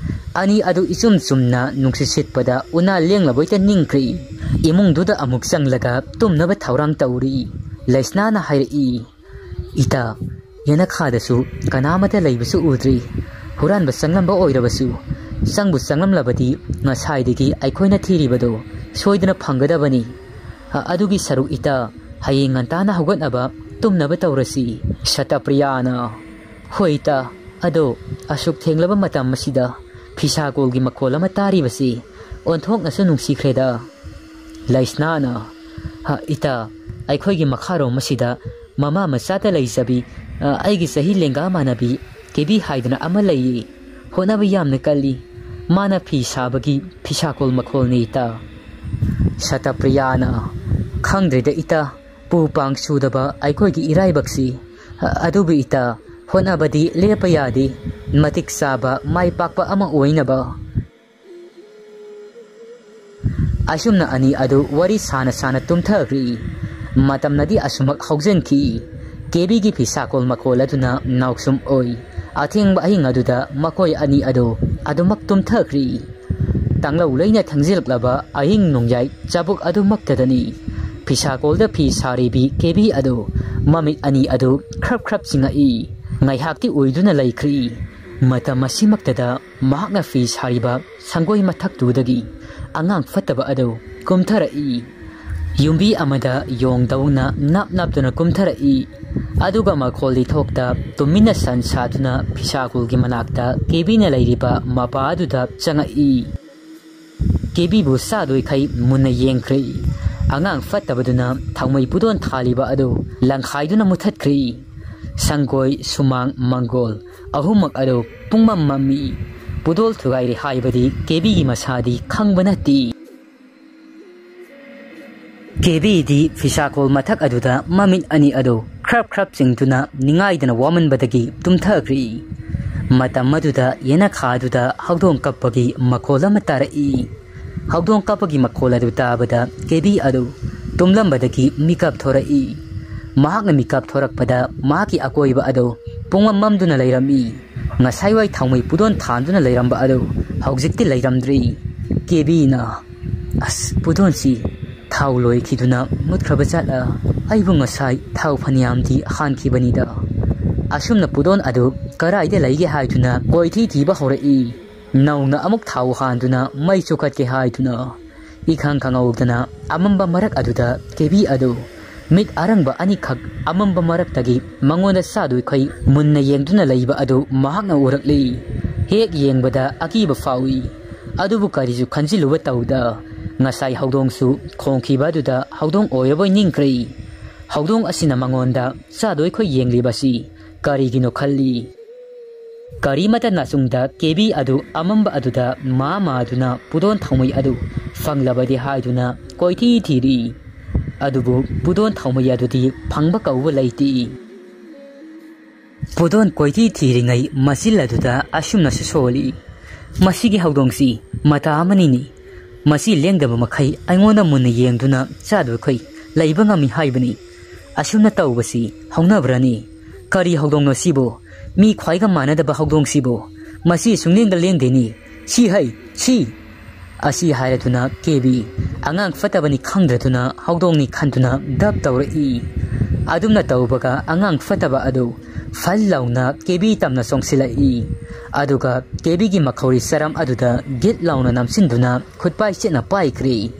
ꯑꯅꯤ ꯑꯗꯨ ꯏꯆꯨꯝ ꯆꯨꯝꯅ ꯅꯨꯡꯁꯤꯠ ꯁꯤꯠꯄꯗ ꯎꯅꯥ ꯂꯦꯡꯂꯕꯣꯏꯇ ꯅꯤꯡꯈ꯭ꯔꯤ꯫ ꯏꯃꯨꯡꯗꯨꯗ ꯑꯃꯨꯛ ꯆꯪꯂꯒ ꯇꯨꯝꯅꯕ ꯊꯧꯔꯥꯡ ꯇꯧꯔꯤ꯫ ꯂꯩꯁꯅꯥꯅ ꯍꯥꯏꯔꯛꯏ, "ꯏꯇꯥ, ꯌꯦꯅꯈꯥꯗꯁꯨ ꯀꯅꯥꯃꯠꯇ ꯂꯩꯕꯁꯨ ꯎꯗ꯭ꯔꯤ꯫ ꯍꯨꯔꯥꯟꯕ ꯆꯪꯂꯝꯕ ꯑꯣꯏꯔꯕꯁꯨ, ꯆꯪꯕꯨ ꯆꯪꯂꯝꯂꯕꯗꯤ ꯉꯁꯥꯏꯗꯒꯤ ꯑꯩꯈꯣꯏꯅ ꯊꯤꯔꯤꯕꯗꯣ ꯁꯣꯏꯗꯅ ꯐꯪꯒꯗꯕꯅꯤ꯫ "ꯑ, ꯑꯗꯨꯒꯤ ꯁꯔꯨꯛ ꯏꯇꯥ, ꯍꯌꯦꯡ ꯉꯟꯇꯥꯅ ꯍꯧꯒꯠꯅꯕ ꯇꯨꯝꯅꯕ ꯇꯧꯔꯁꯤ꯫" ꯁꯇꯄ꯭ꯔꯤꯌꯥꯅ, "ꯍꯣꯏ ꯏꯇꯥ, ꯑꯗꯣ ꯑꯁꯨꯛ ꯊꯦꯡꯂꯕ ꯃꯇꯝ ꯑꯁꯤꯗ ꯐꯤꯁꯥꯀꯣꯜꯒꯤ ꯃꯈꯣꯜ ꯑꯃ ꯇꯥꯔꯤꯕꯁꯤ ꯑꯣꯟꯊꯣꯛꯅꯁꯨ ꯅꯨꯡꯁꯤꯈ꯭ꯔꯦꯗ꯫" ꯂꯩꯁꯅꯥꯅ, "ꯍ, ꯏꯇꯥ, ꯑꯩꯈꯣꯏꯒꯤ ꯃꯈꯥꯔꯣꯝ ꯑꯁꯤꯗ ꯃꯃꯥ ꯃꯆꯥꯇ ꯂꯩꯖꯕꯤ, ꯑ, ꯑꯩꯒꯤ ꯆꯍꯤ ꯂꯦꯡꯒꯥ ꯃꯥꯟꯅꯕꯤ ꯀꯦꯕꯤ ꯍꯥꯏꯗꯅ ꯑꯃ ꯂꯩꯌꯦ꯫ ꯍꯣꯠꯅꯕ ꯌꯥꯝꯅ ꯀꯜꯂꯤ꯫ ꯃꯥꯅ ꯐꯤ ꯁꯥꯕꯒꯤ ꯐꯤꯁꯥꯀꯣꯜ ꯃꯈꯣꯜꯅꯤ ꯏꯇꯥ꯫" ꯁꯇꯄ꯭ꯔꯤꯌꯥꯅ, "ꯈꯪꯗ꯭ꯔꯦꯗ ꯏꯇꯥ, ꯄꯨ ꯄꯥꯡ ꯁꯨꯗꯕ ꯑꯩꯈꯣꯏꯒꯤ ꯏꯔꯥꯏꯕꯛꯁꯤ꯫ ꯑ-, ꯑꯗꯨꯕꯨ ꯏꯇꯥ, ꯍꯣꯠꯅꯕꯗꯤ ꯂꯦꯞꯄ ꯌꯥꯗꯦ꯫ ꯃꯇꯤꯛ ꯆꯥꯕ, ꯃꯥꯏ ꯄꯥꯛꯄ ꯑꯃ ꯑꯣꯏꯅꯕ꯫" ꯑꯁꯨꯝꯅ ꯑꯅꯤ ꯑꯗꯨ ꯋꯥꯔꯤ ꯁꯥꯅ ꯁꯥꯅ ꯇꯨꯝꯊꯈ꯭ꯔꯤ꯫ ꯃꯇꯝꯅꯗꯤ ꯑꯁꯨꯃꯛ ꯍꯧꯖꯤꯟꯈꯤ꯫ ꯀꯦꯕꯤꯒꯤ ꯐꯤꯁꯥꯀꯣꯜ ꯃꯈꯣꯜ ꯑꯗꯨꯅ ꯅꯥꯎꯁꯨꯝ ꯑꯣꯏ꯫ ꯑꯊꯦꯡꯕ ꯑꯍꯤꯡ ꯑꯗꯨꯗ ꯃꯈꯣꯏ ꯑꯅꯤ ꯑꯗꯨ ꯑꯗꯨꯃꯛ ꯇꯨꯝꯊꯈ꯭ꯔꯤ꯫ ꯇꯥꯡꯂꯧ ꯂꯩꯅ ꯊꯦꯡꯖꯤꯜꯂꯛꯂꯕ ꯑꯍꯤꯡ ꯅꯣꯡꯌꯥꯏ ꯆꯥꯕꯨꯛ ꯑꯗꯨꯃꯛꯇꯗꯅꯤ ꯐꯤꯁꯥꯀꯣꯜꯗ ꯐꯤ ꯁꯥꯔꯤꯕꯤ ꯀꯦꯕꯤ ꯑꯗꯨ ꯃꯃꯤꯠ ꯑꯅꯤ ꯑꯗꯨ ꯈ꯭ꯔꯞ ꯈ꯭ꯔꯞ ꯆꯤꯡꯉꯛꯏ꯫ ꯉꯥꯏꯍꯥꯛꯇꯤ ꯑꯣꯏꯗꯨꯅ ꯂꯩꯈ꯭ꯔꯤ꯫ ꯃꯇꯝ ꯑꯁꯤꯃꯛꯇꯗ ꯃꯍꯥꯛꯅ ꯐꯤ ꯁꯥꯔꯤꯕ ꯁꯪꯒꯣꯏ ꯃꯊꯛꯇꯨꯗꯒꯤ ꯑꯉꯥꯡ ꯐꯠꯇꯕ ꯑꯗꯨ ꯀꯨꯝꯊꯔꯛꯏ꯫ ꯌꯨꯝꯕꯤ ꯑꯃꯗ ꯌꯣꯡꯗꯧꯅ ꯅꯞ ꯅꯞꯇꯨꯅ ꯀꯨꯝꯊꯔꯛꯏ꯫ ꯑꯗꯨꯒ ꯃꯈꯣꯜ ꯂꯤꯊꯣꯛꯇ ꯇꯨꯃꯤꯟꯅ ꯁꯟ ꯁꯥꯗꯨꯅ ꯐꯤꯁꯥꯀꯣꯜꯒꯤ ꯃꯅꯥꯛꯇ ꯀꯦꯕꯤꯅ ꯂꯩꯔꯤꯕ ꯃꯄꯥ ꯑꯗꯨꯗ ꯆꯪꯉꯛꯏ꯫ ꯀꯦꯕꯤꯕꯨ ꯆꯥꯗꯣꯏꯈꯩ ꯃꯨꯟꯅ ꯌꯦꯡꯈ꯭ꯔꯦ꯫ ꯑꯉꯥꯡ ꯐꯠꯇꯕꯗꯨꯅ ꯊꯥꯎꯃꯩ ꯄꯨꯗꯣꯟ ꯊꯥꯜꯂꯤꯕ ꯑꯗꯨ ꯂꯪꯈꯥꯏꯗꯨꯅ ꯃꯨꯊꯠꯈ꯭ꯔꯦ꯫ ꯁꯪꯒꯣꯏ, ꯁꯨꯃꯥꯡ, ꯃꯪꯒꯣꯜ ꯑꯍꯨꯝꯃꯛ ꯑꯗꯨ ꯄꯨꯡꯃꯝ ꯃꯝꯃꯤ꯫ ꯄꯨꯗꯣꯜ ꯊꯨꯒꯥꯏꯔꯦ ꯍꯥꯏꯕꯗꯤ ꯀꯦꯕꯤꯒꯤ ꯃꯁꯥꯗꯤ ꯈꯪꯕ ꯅꯠꯇꯦ꯫ ꯀꯦꯕꯤꯗꯤ ꯐꯤꯁꯥꯀꯣꯜ ꯃꯊꯛ ꯑꯗꯨꯗ ꯃꯃꯤꯠ ꯑꯅꯤ ꯑꯗꯨ ꯈ꯭ꯔꯞ ꯈ꯭ꯔꯞ ꯆꯤꯡꯗꯨꯅ ꯅꯤꯡꯉꯥꯏꯗꯅ ꯋꯥꯃꯟꯕꯗꯒꯤ ꯇꯨꯝꯊꯈ꯭ꯔꯦ꯫ ꯃꯇꯝ ꯑꯗꯨꯗ ꯌꯦꯅꯈꯥꯗꯨꯗ ꯍꯧꯗꯣꯡ ꯀꯞꯄꯒꯤ ꯃꯈꯣꯜ ꯑꯃ ꯇꯥꯔꯛꯏ꯫ ꯍꯧꯗꯣꯡ ꯀꯞꯄꯒꯤ ꯃꯈꯣꯜ ꯑꯗꯨ ꯇꯥꯕꯗ ꯀꯦꯕꯤ ꯑꯗꯨ ꯇꯨꯝꯂꯝꯕꯗꯒꯤ ꯃꯤꯀꯞ ꯊꯣꯔꯛꯏ꯫ ꯃꯍꯥꯛꯅ ꯃꯤꯀꯞ ꯊꯣꯔꯛꯄꯗ ꯃꯍꯥꯛꯀꯤ ꯑꯀꯣꯏꯕ ꯑꯗꯨ ꯄꯨꯡꯃꯝ ꯃꯝꯗꯨꯅ ꯂꯩꯔꯝꯃꯤ꯫ ꯉꯁꯥꯏꯋꯥꯏ ꯊꯥꯎꯃꯩ ꯄꯨꯗꯣꯟ ꯊꯥꯟꯗꯨꯅ ꯂꯩꯔꯝꯕ ꯑꯗꯨ ꯍꯧꯖꯤꯛꯇꯤ ꯂꯩꯔꯝꯗ꯭ꯔꯦ꯫ ꯀꯦꯕꯤꯅ, "ꯑꯁ, ꯄꯨꯗꯣꯟꯁꯤ ꯊꯥꯎ ꯂꯣꯏꯈꯤꯗꯨꯅ ꯃꯨꯠꯈ꯭ꯔꯕ ꯖꯥꯠꯂ? ꯑꯩꯕꯨ ꯉꯁꯥꯏ ꯊꯥꯎ ꯐꯅꯌꯥꯝꯗꯤ ꯍꯥꯟꯈꯤꯕꯅꯤꯗ꯫" ꯑꯁꯨꯝꯅ ꯄꯨꯗꯣꯟ ꯑꯗꯨ ꯀꯔꯥꯏꯗ ꯂꯩꯒꯦ ꯍꯥꯏꯗꯨꯅ ꯀꯣꯏꯊꯤ ꯊꯤꯕ ꯍꯧꯔꯛꯏ꯫ ꯅꯧꯅ ꯑꯃꯨꯛ ꯊꯥꯎ ꯍꯥꯟꯗꯨꯅ ꯃꯩ ꯆꯨꯈꯠꯀꯦ ꯍꯥꯏꯗꯨꯅ꯫ ꯏꯈꯪ ꯈꯪꯍꯧꯗꯅ ꯑꯃꯝꯕ ꯃꯔꯛ ꯑꯗꯨꯗ ꯀꯦꯕꯤ ꯑꯗꯨ ꯃꯤꯠ ꯑꯔꯪꯕ ꯑꯅꯤꯈꯛ ꯑꯃꯝꯕ ꯃꯔꯛꯇꯒꯤ ꯃꯉꯣꯟꯗ ꯆꯥꯗꯣꯏꯈꯩ ꯃꯨꯟꯅ ꯌꯦꯡꯗꯨꯅ ꯂꯩꯕ ꯑꯗꯨ ꯃꯍꯥꯛꯅ ꯎꯔꯛꯂꯤ꯫ ꯍꯦꯛ ꯌꯦꯡꯕꯗ ꯑꯀꯤꯕ ꯐꯥꯎꯏ꯫ ꯑꯗꯨꯕꯨ ꯀꯔꯤꯁꯨ ꯈꯟꯖꯤꯜꯂꯨꯕ ꯇꯧꯗ ꯉꯁꯥꯏ ꯍꯧꯗꯣꯡꯁꯨ ꯈꯣꯡꯈꯤꯕ ꯑꯗꯨꯗ ꯍꯧꯗꯣꯡ ꯑꯣꯏꯔꯕꯣꯏ ꯅꯤꯡꯈ꯭ꯔꯦ꯫ ꯍꯧꯗꯣꯡ ꯑꯁꯤꯅ ꯃꯉꯣꯟꯗ ꯆꯥꯗꯣꯏꯈꯣꯏ ꯌꯦꯡꯂꯤꯕꯁꯤ ꯀꯔꯤꯒꯤꯅꯣ ꯈꯜꯂꯤ꯫ ꯀꯔꯤꯃꯇ ꯅꯥꯆꯨꯡꯗ ꯀꯦꯕꯤ ꯑꯗꯨ ꯑꯃꯝꯕ ꯑꯗꯨꯗ ꯃꯥ ꯃꯥꯗꯨꯅ ꯄꯨꯗꯣꯟ ꯊꯥꯎꯃꯩ ꯑꯗꯨ ꯐꯪꯂꯕꯗꯤ ꯍꯥꯏꯗꯨꯅ ꯀꯣꯏꯊꯤ ꯊꯤꯔꯤ꯫ ꯑꯗꯨꯕꯨ ꯄꯨꯗꯣꯟ ꯊꯥꯎꯃꯩ ꯑꯗꯨꯗꯤ ꯐꯪꯕ ꯀꯧꯕ ꯂꯩꯇꯦ꯫ ꯄꯨꯗꯣꯟ ꯀꯣꯏꯊꯤ ꯊꯤꯔꯤꯉꯩ ꯃꯆꯤꯜ ꯑꯗꯨꯗ ꯑꯁꯨꯝꯅꯁꯨ ꯁꯣꯜꯂꯤ, "ꯃꯁꯤꯒꯤ ꯍꯧꯗꯣꯡꯁꯤ ꯃꯇꯥ ꯑꯃꯅꯤꯅꯤ꯫ ꯃꯁꯤ ꯂꯦꯡꯗꯕ ꯃꯈꯩ ꯑꯩꯉꯣꯟꯗ ꯃꯨꯟꯅ ꯌꯦꯡꯗꯨꯅ ꯆꯥꯗꯕꯈꯩ ꯂꯩꯕ ꯉꯝꯃꯤ ꯍꯥꯏꯕꯅꯤ꯫ ꯑꯁꯨꯝꯅ ꯇꯧꯕꯁꯤ ꯍꯧꯅꯕ꯭ꯔꯅꯤ? ꯀꯔꯤ ꯍꯧꯗꯣꯡꯅꯣ ꯁꯤꯕꯨ? ꯃꯤ ꯈ꯭ꯋꯥꯏꯒ ꯃꯥꯟꯅꯗꯕ ꯍꯧꯗꯣꯡꯁꯤꯕꯨ? ꯃꯁꯤ ꯁꯨꯡꯂꯦꯡꯒ ꯂꯦꯡꯗꯦꯅꯤ꯫ ꯁꯤ ꯍꯩ, ꯁꯤ!" ꯑꯁꯤ ꯍꯥꯏꯔꯗꯨꯅ ꯀꯦꯕꯤ ꯑꯉꯥꯡ ꯐꯠꯇꯕꯅꯤ ꯈꯪꯗ꯭ꯔꯗꯨꯅ ꯍꯧꯗꯣꯡꯅꯤ ꯈꯟꯗꯨꯅ ꯗꯞ ꯇꯧꯔꯛꯏ꯫ ꯑꯗꯨꯝꯅ ꯇꯧꯕꯒ ꯑꯉꯥꯡ ꯐꯠꯇꯕ ꯑꯗꯨ ꯐꯜ ꯂꯥꯎꯅ ꯀꯦꯕꯤ ꯇꯝꯅ ꯆꯣꯡꯁꯤꯜꯂꯛꯏ꯫ ꯑꯗꯨꯒ ꯀꯦꯕꯤꯒꯤ ꯃꯈꯧꯔꯤ ꯆꯔꯝ ꯑꯗꯨꯗ ꯒꯤꯠ ꯂꯥꯎꯅ ꯅꯝꯁꯤꯟꯗꯨꯅ ꯈꯨꯠꯄꯥꯏ ꯆꯦꯠꯅ ꯄꯥꯏꯈ꯭ꯔꯦ꯫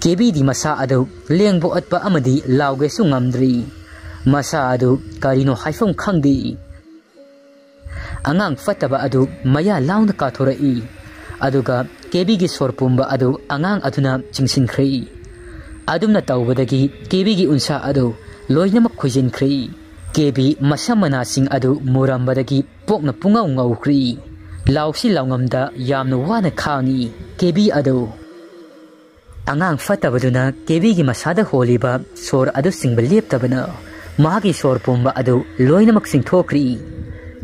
ꯀꯦꯕꯤꯗꯤ ꯃꯁꯥ ꯑꯗꯨ ꯂꯦꯡꯕ ꯑꯣꯠꯄ ꯑꯃꯗꯤ ꯂꯥꯎꯒꯦꯁꯨ ꯉꯝꯗ꯭ꯔꯤ꯫ ꯃꯁꯥ ꯑꯗꯨ ꯀꯔꯤꯅꯣ ꯍꯥꯏꯐꯝ ꯈꯪꯗꯦ꯫ ꯑꯉꯥꯡ ꯐꯠꯇꯕ ꯑꯗꯨ ꯃꯌꯥ ꯂꯥꯎꯅ ꯀꯥꯊꯣꯔꯛꯏ꯫ ꯑꯗꯨꯒ ꯀꯦꯕꯤꯒꯤ ꯁꯣꯔ ꯄꯨꯝꯕ ꯑꯗꯨ ꯑꯉꯥꯡ ꯑꯗꯨꯅ ꯆꯤꯡꯁꯤꯟꯈ꯭ꯔꯦ꯫ ꯑꯗꯨꯝꯅ ꯇꯧꯕꯗꯒꯤ ꯀꯦꯕꯤꯒꯤ ꯎꯟꯁꯥ ꯑꯗꯨ ꯂꯣꯏꯅꯃꯛ ꯈꯨꯏꯖꯤꯟꯈ꯭ꯔꯦ꯫ ꯀꯦꯕꯤ ꯃꯁꯝ ꯃꯅꯥꯁꯤꯡ ꯑꯗꯨ ꯃꯨꯔꯝꯕꯗꯒꯤ ꯄꯣꯛꯅ ꯄꯨꯡꯉꯧ ꯉꯧꯈ꯭ꯔꯦ꯫ ꯂꯥꯎꯁꯤ ꯂꯥꯎꯉꯝꯗ ꯌꯥꯝꯅ ꯋꯥꯅ ꯈꯥꯡꯉꯤ ꯀꯦꯕꯤ ꯑꯗꯨ꯫ ꯑꯉꯥꯡ ꯐꯠꯇꯕꯗꯨꯅ ꯀꯦꯕꯤꯒꯤ ꯃꯁꯥꯗ ꯍꯣꯜꯂꯤꯕ ꯁꯣꯔ ꯑꯗꯨ ꯆꯤꯡꯕ ꯂꯦꯞꯇꯕꯅ ꯃꯍꯥꯛꯀꯤ ꯁꯣꯔ ꯄꯨꯝꯕ ꯑꯗꯨ ꯂꯣꯏꯅꯃꯛ ꯆꯤꯡꯊꯣꯛꯈ꯭ꯔꯤ꯫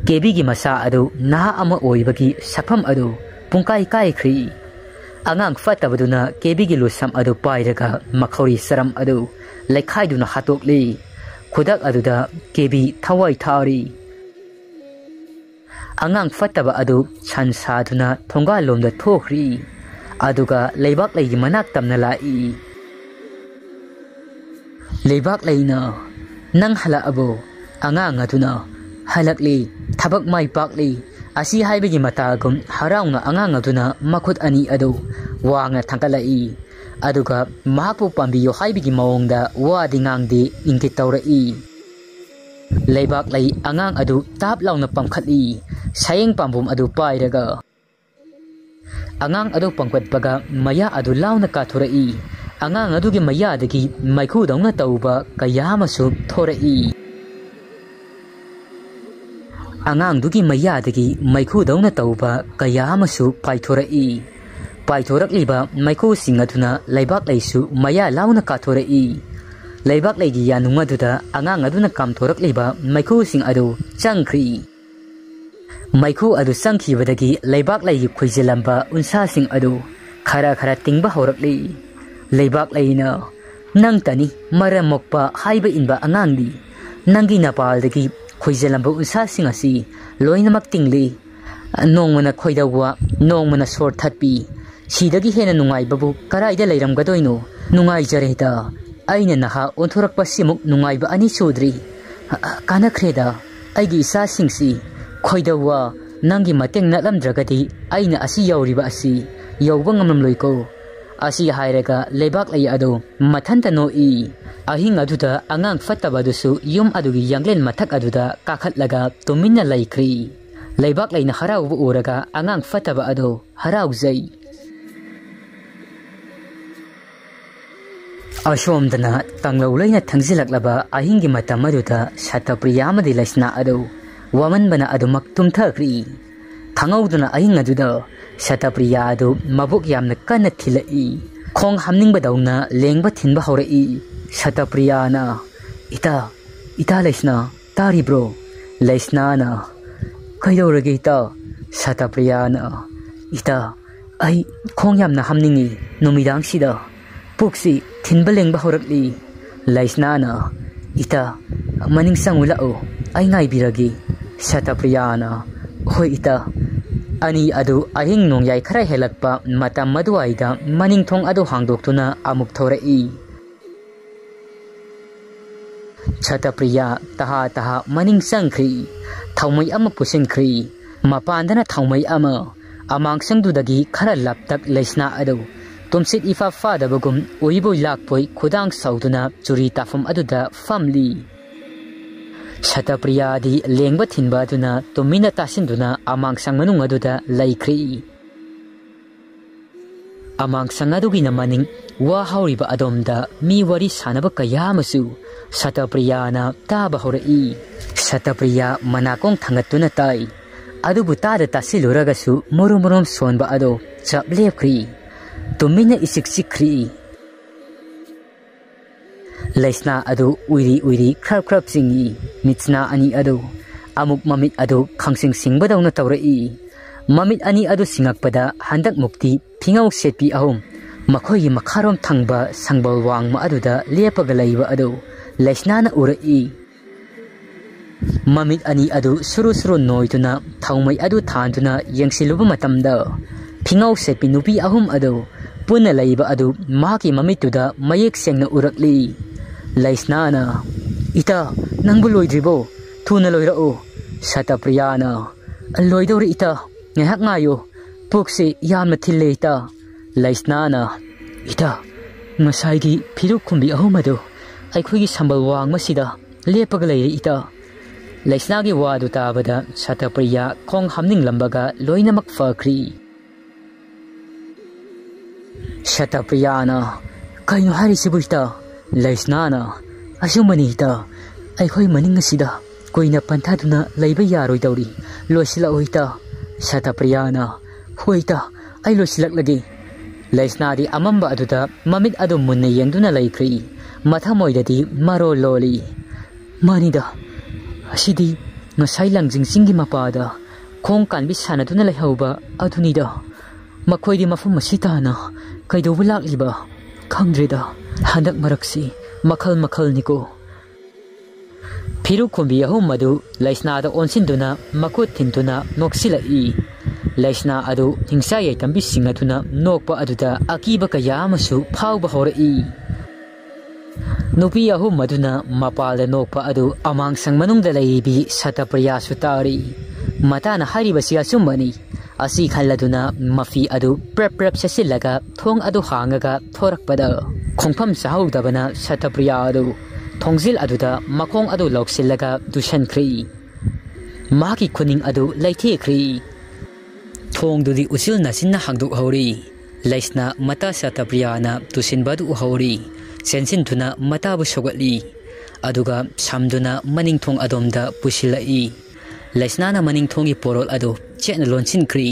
ꯀꯦꯕꯤꯒꯤ ꯃꯁꯥ ꯑꯗꯨ ꯅꯍꯥ ꯑꯃ ꯑꯣꯏꯕꯒꯤ ꯁꯛꯐꯝ ꯑꯗꯨ ꯄꯨꯡꯀꯥꯏ ꯀꯥꯏꯈ꯭ꯔꯤ꯫ ꯑꯉꯥꯡ ꯐꯠꯇꯕꯗꯨꯅ ꯀꯦꯕꯤꯒꯤ ꯂꯨꯁꯝ ꯑꯗꯨ ꯄꯥꯏꯔꯒ ꯃꯈꯧꯔꯤ ꯆꯔꯝ ꯑꯗꯨ ꯂꯩꯈꯥꯏꯗꯨꯅ ꯍꯥꯠꯇꯣꯛꯂꯤ꯫ ꯈꯨꯗꯛ ꯑꯗꯨꯗ ꯀꯦꯕꯤ ꯊꯋꯥꯏ ꯊꯥꯔꯤ꯫ ꯑꯉꯥꯡ ꯐꯠꯇꯕ ꯑꯗꯨ ꯁꯟ ꯁꯥꯗꯨꯅ ꯊꯣꯡꯒꯥꯜꯂꯣꯝꯗ ꯊꯣꯛꯈ꯭ꯔꯤ꯫ ꯑꯗꯨꯒ ꯂꯩꯕꯥꯛ ꯂꯩꯒꯤ ꯃꯅꯥꯛ ꯇꯝꯅ ꯂꯥꯛꯏ꯫ ꯂꯩꯕꯥꯛ ꯂꯩꯅ, "ꯅꯪ ꯍꯜꯂꯛꯑꯕꯣ?" ꯑꯉꯥꯡ ꯑꯗꯨꯅ, "ꯍꯜꯂꯛꯂꯤ, ꯊꯕꯛ ꯃꯥꯏ ꯄꯥꯛꯂꯤ" ꯑꯁꯤ ꯍꯥꯏꯕꯒꯤ ꯃꯇꯥꯒꯨꯝ ꯍꯔꯥꯎꯅ ꯑꯉꯥꯡ ꯑꯗꯨꯅ ꯃꯈꯨꯠ ꯑꯅꯤ ꯑꯗꯨ ꯋꯥꯡꯅ ꯊꯥꯡꯒꯠꯂꯛꯏ꯫ ꯑꯗꯨꯒ ꯃꯍꯥꯛꯄꯨ ꯄꯥꯝꯕꯤꯌꯨ ꯍꯥꯏꯕꯒꯤ ꯃꯑꯣꯡꯗ ꯋꯥꯗꯤ ꯉꯥꯡꯗꯦ, ꯏꯪꯒꯤꯠ ꯇꯧꯔꯛꯏ꯫ ꯂꯩꯕꯥꯛꯂꯩ ꯑꯉꯥꯡ ꯑꯗꯨ ꯇꯥꯞ ꯂꯥꯎꯅ ꯄꯝꯈꯠꯂꯤ꯫ ꯁꯥꯌꯦꯡ ꯄꯥꯝꯕꯣꯝ ꯑꯗꯨ ꯄꯥꯏꯔꯒ ꯑꯉꯥꯡ ꯑꯗꯨ ꯄꯝꯈꯠꯄꯒ ꯃꯌꯥ ꯑꯗꯨ ꯂꯥꯎꯅ ꯀꯥꯊꯣꯔꯛꯏ꯫ ꯑꯉꯥꯡ ꯑꯗꯨꯒꯤ ꯃꯌꯥꯗꯒꯤ ꯃꯩꯈꯨꯗꯧꯅ ꯇꯧꯕ ꯀꯌꯥ ꯑꯃꯁꯨ ꯊꯣꯔꯛꯏ꯫ ꯑꯉꯥꯡꯗꯨꯒꯤ ꯃꯌꯥꯗꯒꯤ ꯃꯩꯈꯨꯗꯧꯅ ꯇꯧꯕ ꯀꯌꯥ ꯑꯃꯁꯨ ꯄꯥꯏꯊꯣꯔꯛꯏ꯫ ꯄꯥꯏꯊꯣꯔꯛꯂꯤꯕ ꯃꯩꯈꯨꯁꯤꯡ ꯑꯗꯨꯅ ꯂꯩꯕꯥꯛꯂꯩꯁꯨ ꯃꯌꯥ ꯂꯥꯎꯅ ꯀꯥꯊꯣꯔꯛꯏ꯫ ꯂꯩꯕꯥꯛꯂꯩꯒꯤ ꯌꯥꯅꯨꯡ ꯑꯗꯨꯗ ꯑꯉꯥꯡ ꯑꯗꯨꯅ ꯀꯥꯝꯊꯣꯔꯛꯂꯤꯕ ꯃꯩꯈꯨꯁꯤꯡ ꯑꯗꯨ ꯆꯪꯈ꯭ꯔꯤ꯫ ꯃꯩꯈꯨ ꯑꯗꯨ ꯆꯪꯈꯤꯕꯗꯒꯤ ꯂꯩꯕꯥꯛꯂꯩꯒꯤ ꯈꯨꯏꯖꯤꯜꯂꯝꯕ ꯎꯟꯁꯥꯁꯤꯡ ꯑꯗꯨ ꯈꯔ ꯈꯔ ꯇꯤꯡꯕ ꯍꯧꯔꯛꯂꯤ꯫ ꯂꯩꯕꯥꯛꯂꯩꯅ, "ꯅꯪꯇꯅꯤ ꯃꯔꯝ ꯃꯣꯛꯄ ꯍꯥꯏꯕ ꯏꯟꯕ ꯑꯉꯥꯡꯗꯤ꯫ ꯅꯪꯒꯤ ꯅꯄꯥꯜꯗꯒꯤ ꯈꯨꯏꯖꯤꯜꯂꯝꯕ ꯎꯟꯁꯥꯁꯤꯡ ꯑꯁꯤ ꯂꯣꯏꯅꯃꯛ ꯇꯤꯡꯂꯤ꯫ ꯅꯣꯡꯃꯅ ꯈꯣꯏꯗꯧꯕ, ꯅꯣꯡꯃꯅ ꯁꯣꯔ ꯊꯠꯄꯤ꯫ ꯁꯤꯗꯒꯤ ꯍꯦꯟꯅ ꯅꯨꯡꯉꯥꯏꯕꯕꯨ ꯀꯔꯥꯏꯗ ꯂꯩꯔꯝꯒꯗꯣꯏꯅꯣ? ꯅꯨꯡꯉꯥꯏꯖꯔꯦꯗ꯫ ꯑꯩꯅ ꯅꯍꯥ ꯑꯣꯟꯊꯣꯔꯛꯄꯁꯤꯃꯨꯛ ꯅꯨꯡꯉꯥꯏꯕ ꯑꯅꯤ ꯁꯨꯗ꯭ꯔꯤ꯫ ꯑ, ꯑ, ꯀꯥꯟꯅꯈ꯭ꯔꯦꯗ꯫ ꯑꯩꯒꯤ ꯏꯆꯥꯁꯤꯡꯁꯤ ꯈꯣꯏꯗꯧꯕ, ꯅꯪꯒꯤ ꯃꯇꯦꯡ ꯅꯠꯂꯝꯗ꯭ꯔꯒꯗꯤ ꯑꯩꯅ ꯑꯁꯤ ꯌꯧꯔꯤꯕ ꯑꯁꯤ ꯌꯧꯕ ꯉꯝꯂꯝꯂꯣꯏꯀꯣ꯫" ꯑꯁꯤ ꯍꯥꯏꯔꯒ ꯂꯩꯕꯥꯛꯂꯩ ꯑꯗꯨ ꯃꯊꯟꯇ ꯅꯣꯛꯏ꯫ ꯑꯍꯤꯡ ꯑꯗꯨꯗ ꯑꯉꯥꯡ ꯐꯠꯇꯕ ꯑꯗꯨꯁꯨ ꯌꯨꯝ ꯑꯗꯨꯒꯤ ꯌꯥꯡꯂꯦꯟ ꯃꯊꯛ ꯑꯗꯨꯗ ꯀꯥꯈꯠꯂꯒ ꯇꯨꯃꯤꯟꯅ ꯂꯩꯈ꯭ꯔꯤ꯫ ꯂꯩꯕꯥꯛꯂꯩꯅ ꯍꯔꯥꯎꯕ ꯎꯔꯒ ꯑꯉꯥꯡ ꯐꯠꯇꯕ ꯑꯗꯨ ꯍꯔꯥꯎꯖꯩ꯫ ꯑꯁꯣꯝꯗꯅ ꯇꯥꯡꯂꯧ ꯂꯩꯅ ꯊꯪꯖꯤꯜꯂꯛꯂꯕ ꯑꯍꯤꯡꯒꯤ ꯃꯇꯝ ꯑꯗꯨꯗ ꯁꯇꯄ꯭ꯔꯤꯌꯥ ꯑꯃꯗꯤ ꯂꯩꯁꯅꯥ ꯑꯗꯨ ꯋꯥꯃꯟꯕꯅ ꯑꯗꯨꯃꯛ ꯇꯨꯝꯊꯈ꯭ꯔꯤ꯫ ꯈꯪꯍꯧꯗꯅ ꯑꯍꯤꯡ ꯑꯗꯨꯗ ꯁꯇꯄ꯭ꯔꯤꯌꯥ ꯑꯗꯨ ꯃꯕꯨꯛ ꯌꯥꯝꯅ ꯀꯟꯅ ꯊꯤꯜꯂꯛꯏ꯫ ꯈꯣꯡ ꯍꯥꯝꯅꯤꯡꯕꯗꯧꯅ ꯂꯦꯡꯕ ꯊꯤꯟꯕ ꯍꯧꯔꯛꯏ꯫ ꯁꯇꯄ꯭ꯔꯤꯌꯥꯅ, "ꯏꯇꯥ, ꯏꯇꯥ ꯂꯩꯁꯅꯥ, ꯇꯥꯔꯤꯕ꯭ꯔꯣ?" ꯂꯩꯁꯅꯥꯅ, "ꯀꯩꯗꯧꯔꯒꯦ ꯏꯇꯥ?" ꯁꯇꯄ꯭ꯔꯤꯌꯥꯅ, "ꯏꯇꯥ, ꯑꯩ ꯈꯣꯡ ꯌꯥꯝꯅ ꯍꯥꯝꯅꯤꯡꯉꯤ꯫ ꯅꯨꯃꯤꯗꯥꯡꯁꯤꯗ ꯄꯨꯛꯁꯤ ꯊꯤꯟꯕ ꯂꯦꯡꯕ ꯍꯧꯔꯛꯂꯤ꯫" ꯂꯩꯁꯅꯥꯅ, "ꯏꯇꯥ, ꯃꯅꯤꯡ ꯆꯪꯉꯨ ꯂꯥꯛꯎ, ꯑꯩ ꯉꯥꯏꯕꯤꯔꯒꯦ꯫" ꯁꯇꯄ꯭ꯔꯤꯌꯥꯅ, "ꯍꯣꯏ ꯏꯇꯥ꯫" ꯑꯅꯤ ꯑꯗꯨ ꯑꯍꯤꯡ ꯅꯣꯡꯌꯥꯏ ꯈꯔ ꯍꯦꯜꯂꯛꯄ ꯃꯇꯝ ꯑꯗꯨꯋꯥꯏꯗ ꯃꯅꯤꯡ ꯊꯣꯡ ꯑꯗꯨ ꯍꯥꯡꯗꯣꯛꯇꯨꯅ ꯑꯃꯨꯛ ꯊꯣꯔꯛꯏ꯫ ꯁꯇꯄ꯭ꯔꯤꯌꯥ ꯇꯍꯥ ꯇꯍꯥ ꯃꯅꯤꯡ ꯆꯪꯈ꯭ꯔꯤ꯫ ꯊꯥꯎꯃꯩ ꯑꯃ ꯄꯨꯁꯤꯟꯈ꯭ꯔꯤ꯫ ꯃꯄꯥꯟꯗꯅ ꯊꯥꯎꯃꯩ ꯑꯃ, ꯑꯃꯥꯡꯁꯪꯗꯨꯗꯒꯤ ꯈꯔ ꯂꯥꯞꯇꯛ ꯂꯩꯁꯅꯥ ꯑꯗꯨ ꯇꯨꯝꯁꯤꯠ ꯏꯐꯥ ꯐꯥꯗꯕꯒꯨꯝ ꯎꯏꯕꯣꯏ ꯂꯥꯛꯄꯣꯏ ꯈꯨꯗꯥꯡ ꯁꯧꯗꯨꯅ ꯆꯨꯔꯤ ꯇꯥꯐꯝ ꯑꯗꯨꯗ ꯐꯝꯂꯤ꯫ ꯁꯇꯄ꯭ꯔꯤꯌꯥꯗꯤ ꯂꯦꯡꯕ ꯊꯤꯟꯕ ꯑꯗꯨꯅ ꯇꯨꯃꯤꯟꯅ ꯇꯥꯁꯤꯟꯗꯨꯅ ꯑꯃꯥꯡꯁꯪ ꯃꯅꯨꯡ ꯑꯗꯨꯗ ꯂꯩꯈ꯭ꯔꯤ꯫ ꯑꯃꯥꯡꯁꯪ ꯑꯗꯨꯒꯤꯅ ꯃꯅꯤꯡ ꯋꯥ ꯍꯧꯔꯤꯕ ꯑꯗꯣꯝꯗ ꯃꯤ ꯋꯥꯔꯤ ꯁꯥꯟꯅꯕ ꯀꯌꯥ ꯑꯃꯁꯨ ꯁꯇꯄ꯭ꯔꯤꯌꯥꯅ ꯇꯥꯕ ꯍꯧꯔꯛꯏ꯫ ꯁꯇꯄ꯭ꯔꯤꯌꯥ ꯃꯅꯥꯀꯣꯡ ꯊꯥꯡꯒꯠꯇꯨꯅ ꯇꯥꯏ꯫ ꯑꯗꯨꯕꯨ ꯇꯥꯗ ꯇꯥꯁꯤꯜꯂꯨꯔꯒꯁꯨ ꯃꯨꯔꯨꯝ ꯃꯨꯔꯨꯝ ꯁꯣꯟꯕ ꯑꯗꯣ ꯆꯞ ꯂꯦꯞꯈ꯭ꯔꯤ꯫ ꯇꯨꯃꯤꯟꯅ ꯏꯆꯤꯛ ꯆꯤꯛꯈ꯭ꯔꯤ꯫ ꯂꯩꯁꯅꯥ ꯑꯗꯨ ꯎꯏꯔꯤ ꯎꯏꯔꯤ ꯈ꯭ꯔꯞ ꯈ꯭ꯔꯞ ꯆꯤꯡꯏ꯫ ꯃꯤꯠꯁꯅꯥ ꯑꯅꯤ ꯑꯗꯨ ꯑꯃꯨꯛ ꯃꯃꯤꯠ ꯑꯗꯨ ꯈꯪꯁꯤꯡ ꯁꯤꯡꯕꯗꯧꯅ ꯇꯧꯔꯛꯏ꯫ ꯃꯃꯤꯠ ꯑꯅꯤ ꯑꯗꯨ ꯁꯤꯡꯉꯛꯄꯗ ꯍꯟꯗꯛ ꯃꯨꯛꯇꯤ ꯐꯤꯉꯧ ꯁꯦꯠꯄꯤ ꯑꯍꯨꯝ ꯃꯈꯣꯏꯒꯤ ꯃꯈꯥꯔꯣꯝ ꯊꯪꯕ ꯁꯪꯕꯜ ꯋꯥꯡꯃ ꯑꯗꯨꯗ ꯂꯦꯞꯄꯒ ꯂꯩꯕ ꯑꯗꯨ ꯂꯩꯁꯅꯥꯅ ꯎꯔꯛꯏ꯫ ꯃꯃꯤꯠ ꯑꯅꯤ ꯑꯗꯨ ꯁꯨꯔꯨ ꯁꯨꯔꯨ ꯅꯣꯏꯗꯨꯅ ꯊꯥꯎꯃꯩ ꯑꯗꯨ ꯊꯥꯟꯗꯨꯅ ꯌꯦꯡꯁꯤꯜꯂꯨꯕ ꯃꯇꯝꯗ ꯐꯤꯉꯧ ꯁꯦꯠꯄꯤ ꯅꯨꯄꯤ ꯑꯍꯨꯝ ꯑꯗꯨ ꯄꯨꯟꯅ ꯂꯩꯕ ꯑꯗꯨ ꯃꯍꯥꯛꯀꯤ ꯃꯃꯤꯠꯇꯨꯗ ꯃꯌꯦꯛ ꯁꯦꯡꯅ ꯎꯔꯛꯂꯤ꯫ ꯂꯩꯁꯅꯥꯅ, "ꯏꯇꯥ, ꯅꯪꯕꯨ ꯂꯣꯏꯗ꯭ꯔꯤꯕꯣ? ꯊꯨꯅ ꯂꯣꯏꯔꯛꯎ꯫" ꯁꯇꯄ꯭ꯔꯤꯌꯥꯅ, "ꯂꯣꯏꯗꯧꯔꯦ ꯏꯇꯥ, ꯉꯥꯏꯍꯥꯛ ꯉꯥꯏꯌꯨ꯫ ꯄꯨꯛꯁꯤ ꯌꯥꯝꯅ ꯊꯤꯜꯂꯦ ꯏꯇꯥ꯫" ꯂꯩꯁꯅꯥꯅ, "ꯏꯇꯥ, ꯉꯁꯥꯏꯒꯤ ꯐꯤꯔꯨꯛ ꯈꯨꯝꯕꯤ ꯑꯍꯨꯝ ꯑꯗꯨ ꯑꯩꯈꯣꯏꯒꯤ ꯁꯝꯕꯜ ꯋꯥꯡꯃꯁꯤꯗ ꯂꯦꯞꯄꯒ ꯂꯩꯔꯦ ꯏꯇꯥ꯫" ꯂꯩꯁꯅꯥꯒꯤ ꯋꯥꯗꯨ ꯇꯥꯕꯗ ꯁꯇꯄ꯭ꯔꯤꯌꯥ ꯈꯣꯡ ꯍꯥꯝꯅꯤꯡꯂꯝꯕꯒ ꯂꯣꯏꯅꯃꯛ ꯐꯈ꯭ꯔꯤ꯫ ꯁꯇꯄ꯭ꯔꯤꯌꯥꯅ, "ꯀꯩꯅꯣ ꯍꯥꯏꯔꯤꯁꯤꯕꯨ ꯏꯇꯥ?" ꯂꯩꯁꯅꯥꯅ, "ꯑꯆꯨꯝꯕꯅꯤ ꯏꯇꯥ, ꯑꯩꯈꯣꯏ ꯃꯅꯤꯡ ꯑꯁꯤꯗ ꯀꯨꯏꯅ ꯄꯟꯊꯗꯨꯅ ꯂꯩꯕ ꯌꯥꯔꯣꯏꯗꯧꯔꯤ꯫ ꯂꯣꯏꯁꯤꯜꯂꯛꯑꯣ ꯏꯇꯥ꯫" ꯁꯇꯄ꯭ꯔꯤꯌꯥꯅ, "ꯍꯣꯏ ꯏꯇꯥ, ꯑꯩ ꯂꯣꯏꯁꯤꯜꯂꯛꯂꯒꯦ꯫" ꯂꯩꯁꯅꯥꯗꯤ ꯑꯃꯝꯕ ꯑꯗꯨꯗ ꯃꯃꯤꯠ ꯑꯗꯨ ꯃꯨꯟꯅ ꯌꯦꯡꯗꯨꯅ ꯂꯩꯈ꯭ꯔꯤ꯫ ꯃꯊꯃꯣꯏꯗꯗꯤ ꯃꯔꯣꯜ ꯂꯣꯜꯂꯤ꯫ "ꯃꯥꯅꯤꯗ, ꯑꯁꯤꯗꯤ ꯉꯁꯥꯏ ꯂꯪꯖꯤꯡ ꯆꯤꯡꯒꯤ ꯃꯄꯥꯗ ꯈꯣꯡ ꯀꯥꯟꯕꯤ ꯁꯥꯟꯅꯗꯨꯅ ꯂꯩꯍꯧꯕ ꯑꯗꯨꯅꯤꯗ꯫ ꯃꯈꯣꯏꯗꯤ ꯃꯐꯝ ꯑꯁꯤ ꯇꯥꯅ ꯀꯩꯗꯧꯕ ꯂꯥꯛꯂꯤꯕ? ꯈꯪꯗ꯭ꯔꯦꯗ, ꯍꯟꯗꯛ ꯃꯔꯛꯁꯤ ꯃꯈꯜ ꯃꯈꯜꯅꯤꯀꯣ꯫" ꯐꯤꯔꯨꯛ ꯈꯨꯝꯕꯤ ꯑꯍꯨꯝ ꯑꯗꯨ ꯂꯩꯁꯅꯥꯗ ꯑꯣꯟꯁꯤꯟꯗꯨꯅ ꯃꯈꯨꯠ ꯊꯤꯟꯗꯨꯅ ꯅꯣꯛꯁꯤꯜꯂꯛꯏ꯫ ꯂꯩꯁꯅꯥ ꯑꯗꯨ ꯍꯤꯡꯆꯥ ꯌꯥꯏꯇꯝꯕꯤꯁꯤꯡ ꯑꯗꯨꯅ ꯅꯣꯛꯄ ꯑꯗꯨꯗ ꯑꯀꯤꯕ ꯀꯌꯥ ꯑꯃꯁꯨ ꯐꯥꯎꯕ ꯍꯧꯔꯛꯏ꯫ ꯅꯨꯄꯤ ꯑꯍꯨꯝ ꯑꯗꯨꯅ ꯃꯄꯥꯜꯗ ꯅꯣꯛꯄ ꯑꯗꯨ ꯑꯃꯥꯡꯁꯪ ꯃꯅꯨꯡꯗ ꯂꯩꯔꯤꯕꯤ ꯁꯇꯄ꯭ꯔꯤꯌꯥꯁꯨ ꯇꯥꯔꯤ꯫ ꯃꯇꯥꯅ ꯍꯥꯏꯔꯤꯕꯁꯤ ꯑꯆꯨꯝꯕꯅꯤ꯫ ꯑꯁꯤ ꯈꯜꯂꯗꯨꯅ ꯃꯐꯤ ꯑꯗꯨ ꯄ꯭ꯔꯞ ꯄ꯭ꯔꯞ ꯁꯦꯠꯆꯤꯜꯂꯒ ꯊꯣꯡ ꯑꯗꯨ ꯍꯥꯡꯉꯒ ꯊꯣꯔꯛꯄꯗ, ꯈꯣꯡꯐꯝ ꯆꯥꯍꯧꯗꯕꯅ ꯁꯇꯄ꯭ꯔꯤꯌꯥ ꯑꯗꯨ ꯊꯣꯡꯖꯤꯜ ꯑꯗꯨꯗ ꯃꯈꯣꯡ ꯑꯗꯨ ꯂꯧꯁꯤꯜꯂꯒ ꯇꯨꯁꯟꯈ꯭ꯔꯤ꯫ ꯃꯍꯥꯛꯀꯤ ꯈꯨꯅꯤꯡ ꯑꯗꯨ ꯂꯩꯊꯦꯛꯈ꯭ꯔꯤ꯫ ꯊꯣꯡꯗꯨꯗꯤ ꯎꯆꯤꯜ ꯅꯥꯆꯤꯟꯅ ꯍꯥꯡꯗꯣꯛꯍꯧꯔꯤ꯫ ꯂꯩꯁꯅꯥ ꯃꯇꯥ ꯁꯇꯄ꯭ꯔꯤꯌꯥꯅ ꯇꯨꯁꯤꯟꯕ ꯑꯗꯨ ꯎꯍꯧꯔꯤ꯫ ꯆꯦꯟꯁꯤꯟꯗꯨꯅ ꯃꯇꯥꯕꯨ ꯁꯧꯒꯠꯂꯤ꯫ ꯑꯗꯨꯒ ꯁꯝꯗꯨꯅ ꯃꯅꯤꯡ ꯊꯣꯡ ꯑꯗꯣꯝꯗ ꯄꯨꯁꯤꯜꯂꯛꯏ꯫ ꯂꯩꯁꯅꯥꯅ ꯃꯅꯤꯡ ꯊꯣꯡꯒꯤ ꯄꯣꯔꯣꯜ ꯑꯗꯨ ꯆꯦꯠꯅ ꯂꯣꯟꯁꯤꯟꯈ꯭ꯔꯤ꯫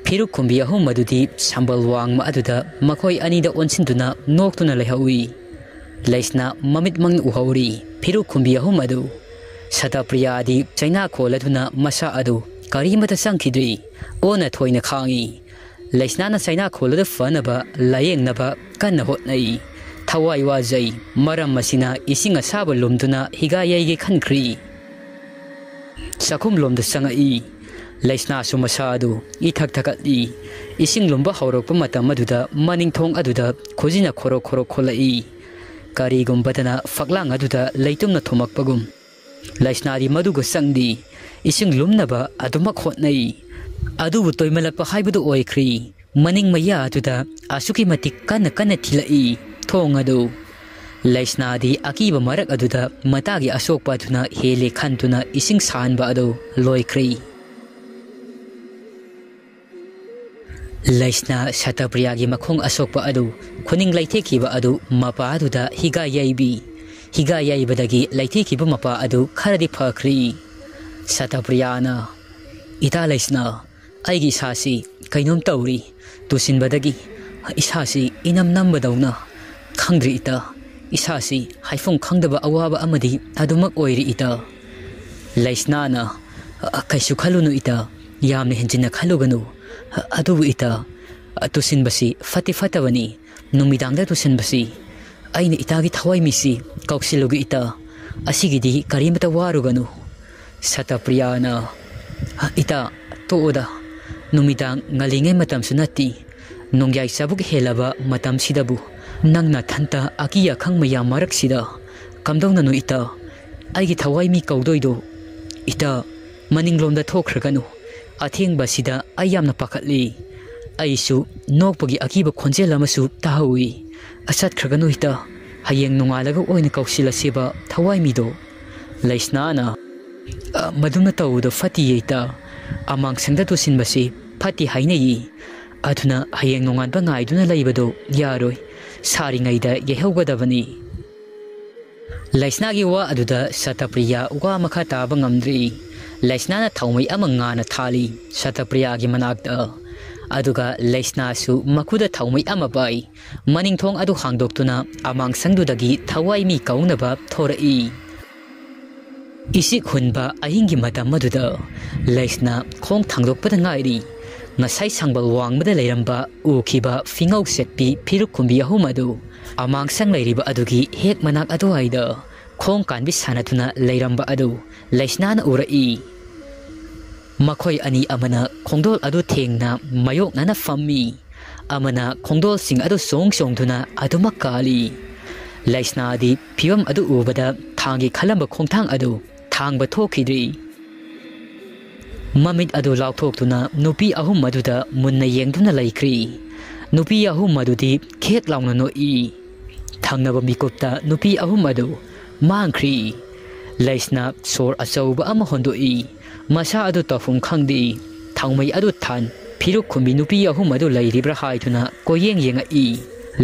ꯐꯤꯔꯨꯛ ꯈꯨꯝꯕꯤ ꯑꯍꯨꯝ ꯑꯗꯨꯗꯤ ꯁꯝꯕꯜ ꯋꯥꯡꯃ ꯑꯗꯨꯗ ꯃꯈꯣꯏ ꯑꯅꯤꯗ ꯑꯣꯟꯁꯤꯟꯗꯨꯅ ꯅꯣꯛꯇꯨꯅ ꯂꯩꯍꯧꯏ꯫ ꯂꯩꯁꯅꯥ ꯃꯃꯤꯠꯃꯛꯅ ꯎꯍꯧꯔꯤ ꯐꯤꯔꯨꯛ ꯈꯨꯝꯕꯤ ꯑꯍꯨꯝ ꯑꯗꯨ꯫ ꯁꯇꯄ꯭ꯔꯤꯌꯥꯗꯤ ꯆꯩꯅꯥ ꯈꯣꯜꯂꯗꯨꯅ ꯃꯁꯥ ꯑꯗꯨ ꯀꯔꯤꯃꯠꯇ ꯆꯪꯈꯤꯗ꯭ꯔꯤ꯫ ꯑꯣꯟꯅ ꯊꯣꯏꯅ ꯈꯥꯡꯏ꯫ ꯂꯩꯁꯅꯥꯅ ꯆꯩꯅꯥ ꯈꯣꯜꯂꯗꯨ ꯐꯅꯕ ꯂꯥꯌꯦꯡꯅꯕ ꯀꯟꯅ ꯍꯣꯠꯅꯩ꯫ ꯊꯋꯥꯏ ꯋꯥꯖꯩ꯫ ꯃꯔꯝ ꯑꯁꯤꯅ ꯏꯁꯤꯡ ꯑꯁꯥꯕ ꯂꯨꯝꯗꯨꯅ ꯍꯤꯒꯥ ꯌꯩꯒꯦ ꯈꯟꯈ꯭ꯔꯤ꯫ ꯆꯥꯛꯈꯨꯝꯂꯣꯝꯗ ꯆꯪꯉꯛꯏ꯫ ꯂꯩꯁꯅꯥꯁꯨ ꯃꯁꯥ ꯑꯗꯨ ꯏꯊꯛ ꯊꯛꯀꯠꯂꯤ꯫ ꯏꯁꯤꯡ ꯂꯨꯝꯕ ꯍꯧꯔꯛꯄ ꯃꯇꯝ ꯑꯗꯨꯗ ꯃꯅꯤꯡꯊꯣꯡ ꯑꯗꯨꯗ ꯈꯨꯖꯤꯅ ꯈꯣꯔꯣꯛ ꯈꯣꯔꯣꯛ ꯈꯣꯠꯂꯛꯏ꯫ ꯀꯔꯤꯒꯨꯝꯕꯗꯅ ꯐꯛꯂꯥꯡ ꯑꯗꯨꯗ ꯂꯩꯇꯨꯝꯅ ꯊꯣꯝꯃꯛꯄꯒꯨꯝ꯫ ꯂꯩꯁꯅꯥꯗꯤ ꯃꯗꯨꯒ ꯆꯪꯗꯦ꯫ ꯏꯁꯤꯡ ꯂꯨꯝꯅꯕ ꯑꯗꯨꯃꯛ ꯍꯣꯠꯅꯩ꯫ ꯑꯗꯨꯕꯨ ꯇꯣꯏꯃꯜꯂꯛꯄ ꯍꯥꯏꯕꯗꯨ ꯑꯣꯏꯈ꯭ꯔꯤ꯫ ꯃꯅꯤꯡ ꯃꯌꯥ ꯑꯗꯨꯗ ꯑꯁꯨꯛꯀꯤ ꯃꯇꯤꯛ ꯀꯟꯅ ꯀꯟꯅ ꯊꯤꯜꯂꯛꯏ ꯊꯣꯡ ꯑꯗꯨ꯫ ꯂꯩꯁꯅꯥꯗꯤ ꯑꯀꯤꯕ ꯃꯔꯛ ꯑꯗꯨꯗ ꯃꯇꯥꯒꯤ ꯑꯁꯣꯛꯄ ꯑꯗꯨꯅ ꯍꯦꯜꯂꯦ ꯈꯟꯗꯨꯅ ꯏꯁꯤꯡ ꯁꯥꯍꯟꯕ ꯑꯗꯨ ꯂꯣꯏꯈ꯭ꯔꯦ꯫ ꯂꯩꯁꯅꯥ ꯁꯇꯄ꯭ꯔꯤꯌꯥꯒꯤ ꯃꯈꯣꯡ ꯑꯁꯣꯛꯄ ꯑꯗꯨ, ꯈꯨꯅꯤꯡ ꯂꯩꯊꯦꯛꯈꯤꯕ ꯑꯗꯨ ꯃꯄꯥ ꯑꯗꯨꯗ ꯍꯤꯒꯥ ꯌꯩꯕꯤ꯫ ꯍꯤꯒꯥ ꯌꯩꯕꯗꯒꯤ ꯂꯩꯊꯦꯛꯈꯤꯕ ꯃꯄꯥ ꯑꯗꯨ ꯈꯔꯗꯤ ꯐꯈ꯭ꯔꯦ꯫ ꯁꯇꯄ꯭ꯔꯤꯌꯥꯅ, "ꯏꯇꯥ ꯂꯩꯁꯅꯥ, ꯑꯩꯒꯤ ꯏꯁꯥꯁꯤ ꯀꯩꯅꯣꯝ ꯇꯧꯔꯤ꯫ ꯇꯨꯁꯤꯟꯕꯗꯒꯤ ꯏꯁꯥꯁꯤ ꯏꯅꯝ ꯅꯝꯕꯗꯧꯅ꯫ ꯈꯪꯗ꯭ꯔꯤ ꯏꯇꯥ, ꯏꯁꯥꯁꯤ ꯍꯥꯏꯐꯝ ꯈꯪꯗꯕ ꯑꯋꯥꯕ ꯑꯃꯗꯤ ꯑꯗꯨꯃꯛ ꯑꯣꯏꯔꯤ ꯏꯇꯥ꯫" ꯂꯩꯁꯅꯥꯅ, "ꯑ, ꯀꯩꯁꯨ ꯈꯜꯂꯨꯅꯨ ꯏꯇꯥ, ꯌꯥꯝꯅ ꯍꯦꯟꯖꯤꯟꯅ ꯈꯜꯂꯨꯒꯅꯨ꯫ ꯑ, ꯑꯗꯨꯕꯨ ꯏꯇꯥ, ꯑ, ꯇꯨꯁꯤꯟꯕꯁꯤ ꯐꯠꯇꯤ ꯐꯠꯇꯕꯅꯤ꯫ ꯅꯨꯃꯤꯗꯥꯡꯗ ꯇꯨꯁꯤꯟꯕꯁꯤ꯫ ꯑꯩꯅ ꯏꯇꯥꯒꯤ ꯊꯋꯥꯏ ꯃꯤꯁꯤ ꯀꯧꯁꯤꯜꯂꯨꯒꯦ ꯏꯇꯥ꯫ ꯑꯁꯤꯒꯤꯗꯤ ꯀꯔꯤꯃꯇ ꯋꯥꯔꯨꯒꯅꯨ꯫" ꯁꯇꯄ꯭ꯔꯤꯌꯥꯅ, "ꯏꯇꯥ, ꯇꯣꯛꯑꯣꯗ꯫ ꯅꯨꯃꯤꯗꯥꯡ ꯉꯜꯂꯤꯉꯩ ꯃꯇꯝꯁꯨ ꯅꯠꯇꯦ꯫ ꯅꯣꯡꯌꯥꯏ ꯆꯕꯨꯛ ꯍꯦꯜꯂꯕ ꯃꯇꯝꯁꯤꯗꯕꯨ ꯅꯪ ꯅꯊꯟꯇ ꯑꯀꯤ ꯑꯈꯪ ꯃꯌꯥꯝ ꯃꯔꯛꯁꯤꯗ ꯀꯝꯗꯧꯅꯅꯣ ꯏꯇꯥ? ꯑꯩꯒꯤ ꯊꯋꯥꯏ ꯃꯤ ꯀꯧꯗꯣꯏꯗꯣ? ꯏꯇꯥ, ꯃꯅꯤꯡꯂꯣꯝꯗ ꯊꯣꯛꯈ꯭ꯔꯒꯅꯨ꯫ ꯑꯊꯦꯡꯕꯁꯤꯗ ꯑꯩ ꯌꯥꯝꯅ ꯄꯥꯈꯠꯂꯤ꯫ ꯑꯩꯁꯨ ꯅꯣꯛꯄꯒꯤ ꯑꯀꯤꯕ ꯈꯣꯟꯖꯦꯜ ꯑꯃꯁꯨ ꯇꯥꯍꯧꯏ꯫ "ꯑ, ꯆꯠꯈ꯭ꯔꯒꯅꯨ ꯏꯇꯥ, ꯍꯌꯦꯡ ꯅꯣꯡꯉꯥꯜꯂꯒ ꯑꯣꯏꯅ ꯀꯧꯁꯤꯜꯂꯁꯦꯕ ꯊꯋꯥꯏꯃꯤꯗꯣ"꯫ ꯂꯩꯁꯅꯥꯅ, "ꯑ, ꯃꯗꯨꯝꯅ ꯇꯧꯕꯗꯣ ꯐꯠꯇꯤꯌꯦ ꯏꯇꯥ꯫ ꯑꯃꯥꯡꯁꯪꯗ ꯇꯨꯁꯤꯟꯕꯁꯤ ꯐꯠꯇꯦ ꯍꯥꯏꯅꯩꯌꯦ꯫ ꯑꯗꯨꯅ ꯍꯌꯦꯡ ꯅꯣꯡꯉꯥꯟꯕ ꯉꯥꯏꯗꯨꯅ ꯂꯩꯕꯗꯣ ꯌꯥꯔꯣꯏ꯫ ꯁꯥꯔꯤꯉꯩꯗ ꯌꯩꯍꯧꯒꯗꯕꯅꯤ"꯫ ꯂꯩꯁꯅꯥꯒꯤ ꯋꯥ ꯑꯗꯨꯗ ꯁꯇꯄ꯭ꯔꯤꯌꯥ ꯋꯥ ꯃꯈꯥ ꯇꯥꯕ ꯉꯝꯗ꯭ꯔꯤ꯫ ꯂꯩꯁꯅꯥꯅ ꯊꯥꯎꯃꯩ ꯑꯃ ꯉꯥꯅ ꯊꯥꯜꯂꯤ ꯁꯇꯄ꯭ꯔꯤꯌꯥꯒꯤ ꯃꯅꯥꯛꯇ꯫ ꯑꯗꯨꯒ ꯂꯩꯁꯅꯥꯁꯨ ꯃꯈꯨꯗ ꯊꯥꯎꯃꯩ ꯑꯃ ꯄꯥꯏ꯫ ꯃꯅꯤꯡꯊꯣꯡ ꯑꯗꯨ ꯍꯥꯡꯗꯣꯛꯇꯨꯅ ꯑꯃꯥꯡꯁꯪꯗꯨꯗꯒꯤ ꯊꯋꯥꯏ ꯃꯤ ꯀꯧꯅꯕ ꯊꯣꯔꯛꯏ꯫ ꯏꯁꯤꯛ ꯍꯨꯟꯕ ꯑꯍꯤꯡꯒꯤ ꯃꯇꯝ ꯑꯗꯨꯗ ꯂꯩꯁꯅꯥ ꯈꯣꯡ ꯊꯥꯡꯗꯣꯛꯄꯗ ꯉꯥꯏꯔꯤ꯫ ꯉꯁꯥꯏ ꯁꯪꯕꯜ ꯋꯥꯡꯃꯗ ꯂꯩꯔꯝꯕ ꯎꯈꯤꯕ ꯐꯤꯉꯧ ꯁꯦꯠꯄꯤ ꯐꯤꯔꯨꯛ ꯈꯨꯝꯕꯤ ꯑꯍꯨꯝ ꯑꯗꯨ ꯑꯃꯥꯡꯁꯪ ꯂꯩꯔꯤꯕ ꯑꯗꯨꯒꯤ ꯍꯦꯛ ꯃꯅꯥꯛ ꯑꯗꯨꯋꯥꯏꯗ ꯈꯣꯡ ꯀꯥꯟꯕꯤ ꯁꯥꯟꯅꯗꯨꯅ ꯂꯩꯔꯝꯕ ꯑꯗꯨ ꯂꯩꯁꯅꯥꯅ ꯎꯔꯛꯏ꯫ ꯃꯈꯣꯏ ꯑꯅꯤ ꯑꯃꯅ ꯈꯣꯡꯗꯣꯜ ꯑꯗꯨ ꯊꯦꯡꯅ ꯃꯌꯣꯛꯅꯅ ꯐꯝꯃꯤ, ꯑꯃꯅ ꯈꯣꯡꯗꯣꯜꯁꯤꯡ ꯑꯗꯨ ꯆꯣꯡ ꯆꯣꯡꯗꯨꯅ ꯑꯗꯨꯃꯛ ꯀꯥꯜꯂꯤ꯫ ꯂꯩꯁꯅꯥꯗꯤ ꯐꯤꯚꯝ ꯑꯗꯨ ꯎꯕꯗ ꯊꯥꯡꯒꯤ ꯈꯜꯂꯝꯕ ꯈꯣꯡꯊꯥꯡ ꯑꯗꯨ ꯊꯥꯡꯕ ꯊꯣꯛꯈꯤꯗ꯭ꯔꯤ꯫ ꯃꯃꯤꯠ ꯑꯗꯨ ꯂꯥꯎꯊꯣꯛꯇꯨꯅ ꯅꯨꯄꯤ ꯑꯍꯨꯝ ꯑꯗꯨꯗ ꯃꯨꯟꯅ ꯌꯦꯡꯗꯨꯅ ꯂꯩꯈ꯭ꯔꯤ꯫ ꯅꯨꯄꯤ ꯑꯍꯨꯝ ꯑꯗꯨꯗꯤ ꯈꯦꯛ ꯂꯥꯎꯅ ꯅꯣꯛꯏ꯫ ꯊꯪꯅꯕ ꯃꯤꯀꯨꯞꯇ ꯅꯨꯄꯤ ꯑꯍꯨꯝ ꯑꯗꯨ ꯃꯥꯡꯈ꯭ꯔꯤ꯫ ꯂꯩꯁꯅꯥ ꯁꯣꯔ ꯑꯆꯧꯕ ꯑꯃ ꯍꯣꯟꯗꯣꯛꯏ꯫ ꯃꯁꯥ ꯑꯗꯨ ꯇꯧꯐꯝ ꯈꯪꯗꯦ꯫ ꯊꯥꯎꯃꯩ ꯑꯗꯨ ꯊꯥꯟ ꯐꯤꯔꯨꯛ ꯈꯨꯝꯕꯤ ꯅꯨꯄꯤ ꯑꯍꯨꯝ ꯑꯗꯨ ꯂꯩꯔꯤꯕ꯭ꯔꯥ ꯍꯥꯏꯗꯨꯅ ꯀꯣꯏꯌꯦꯡ ꯌꯦꯡꯉꯛꯏ꯫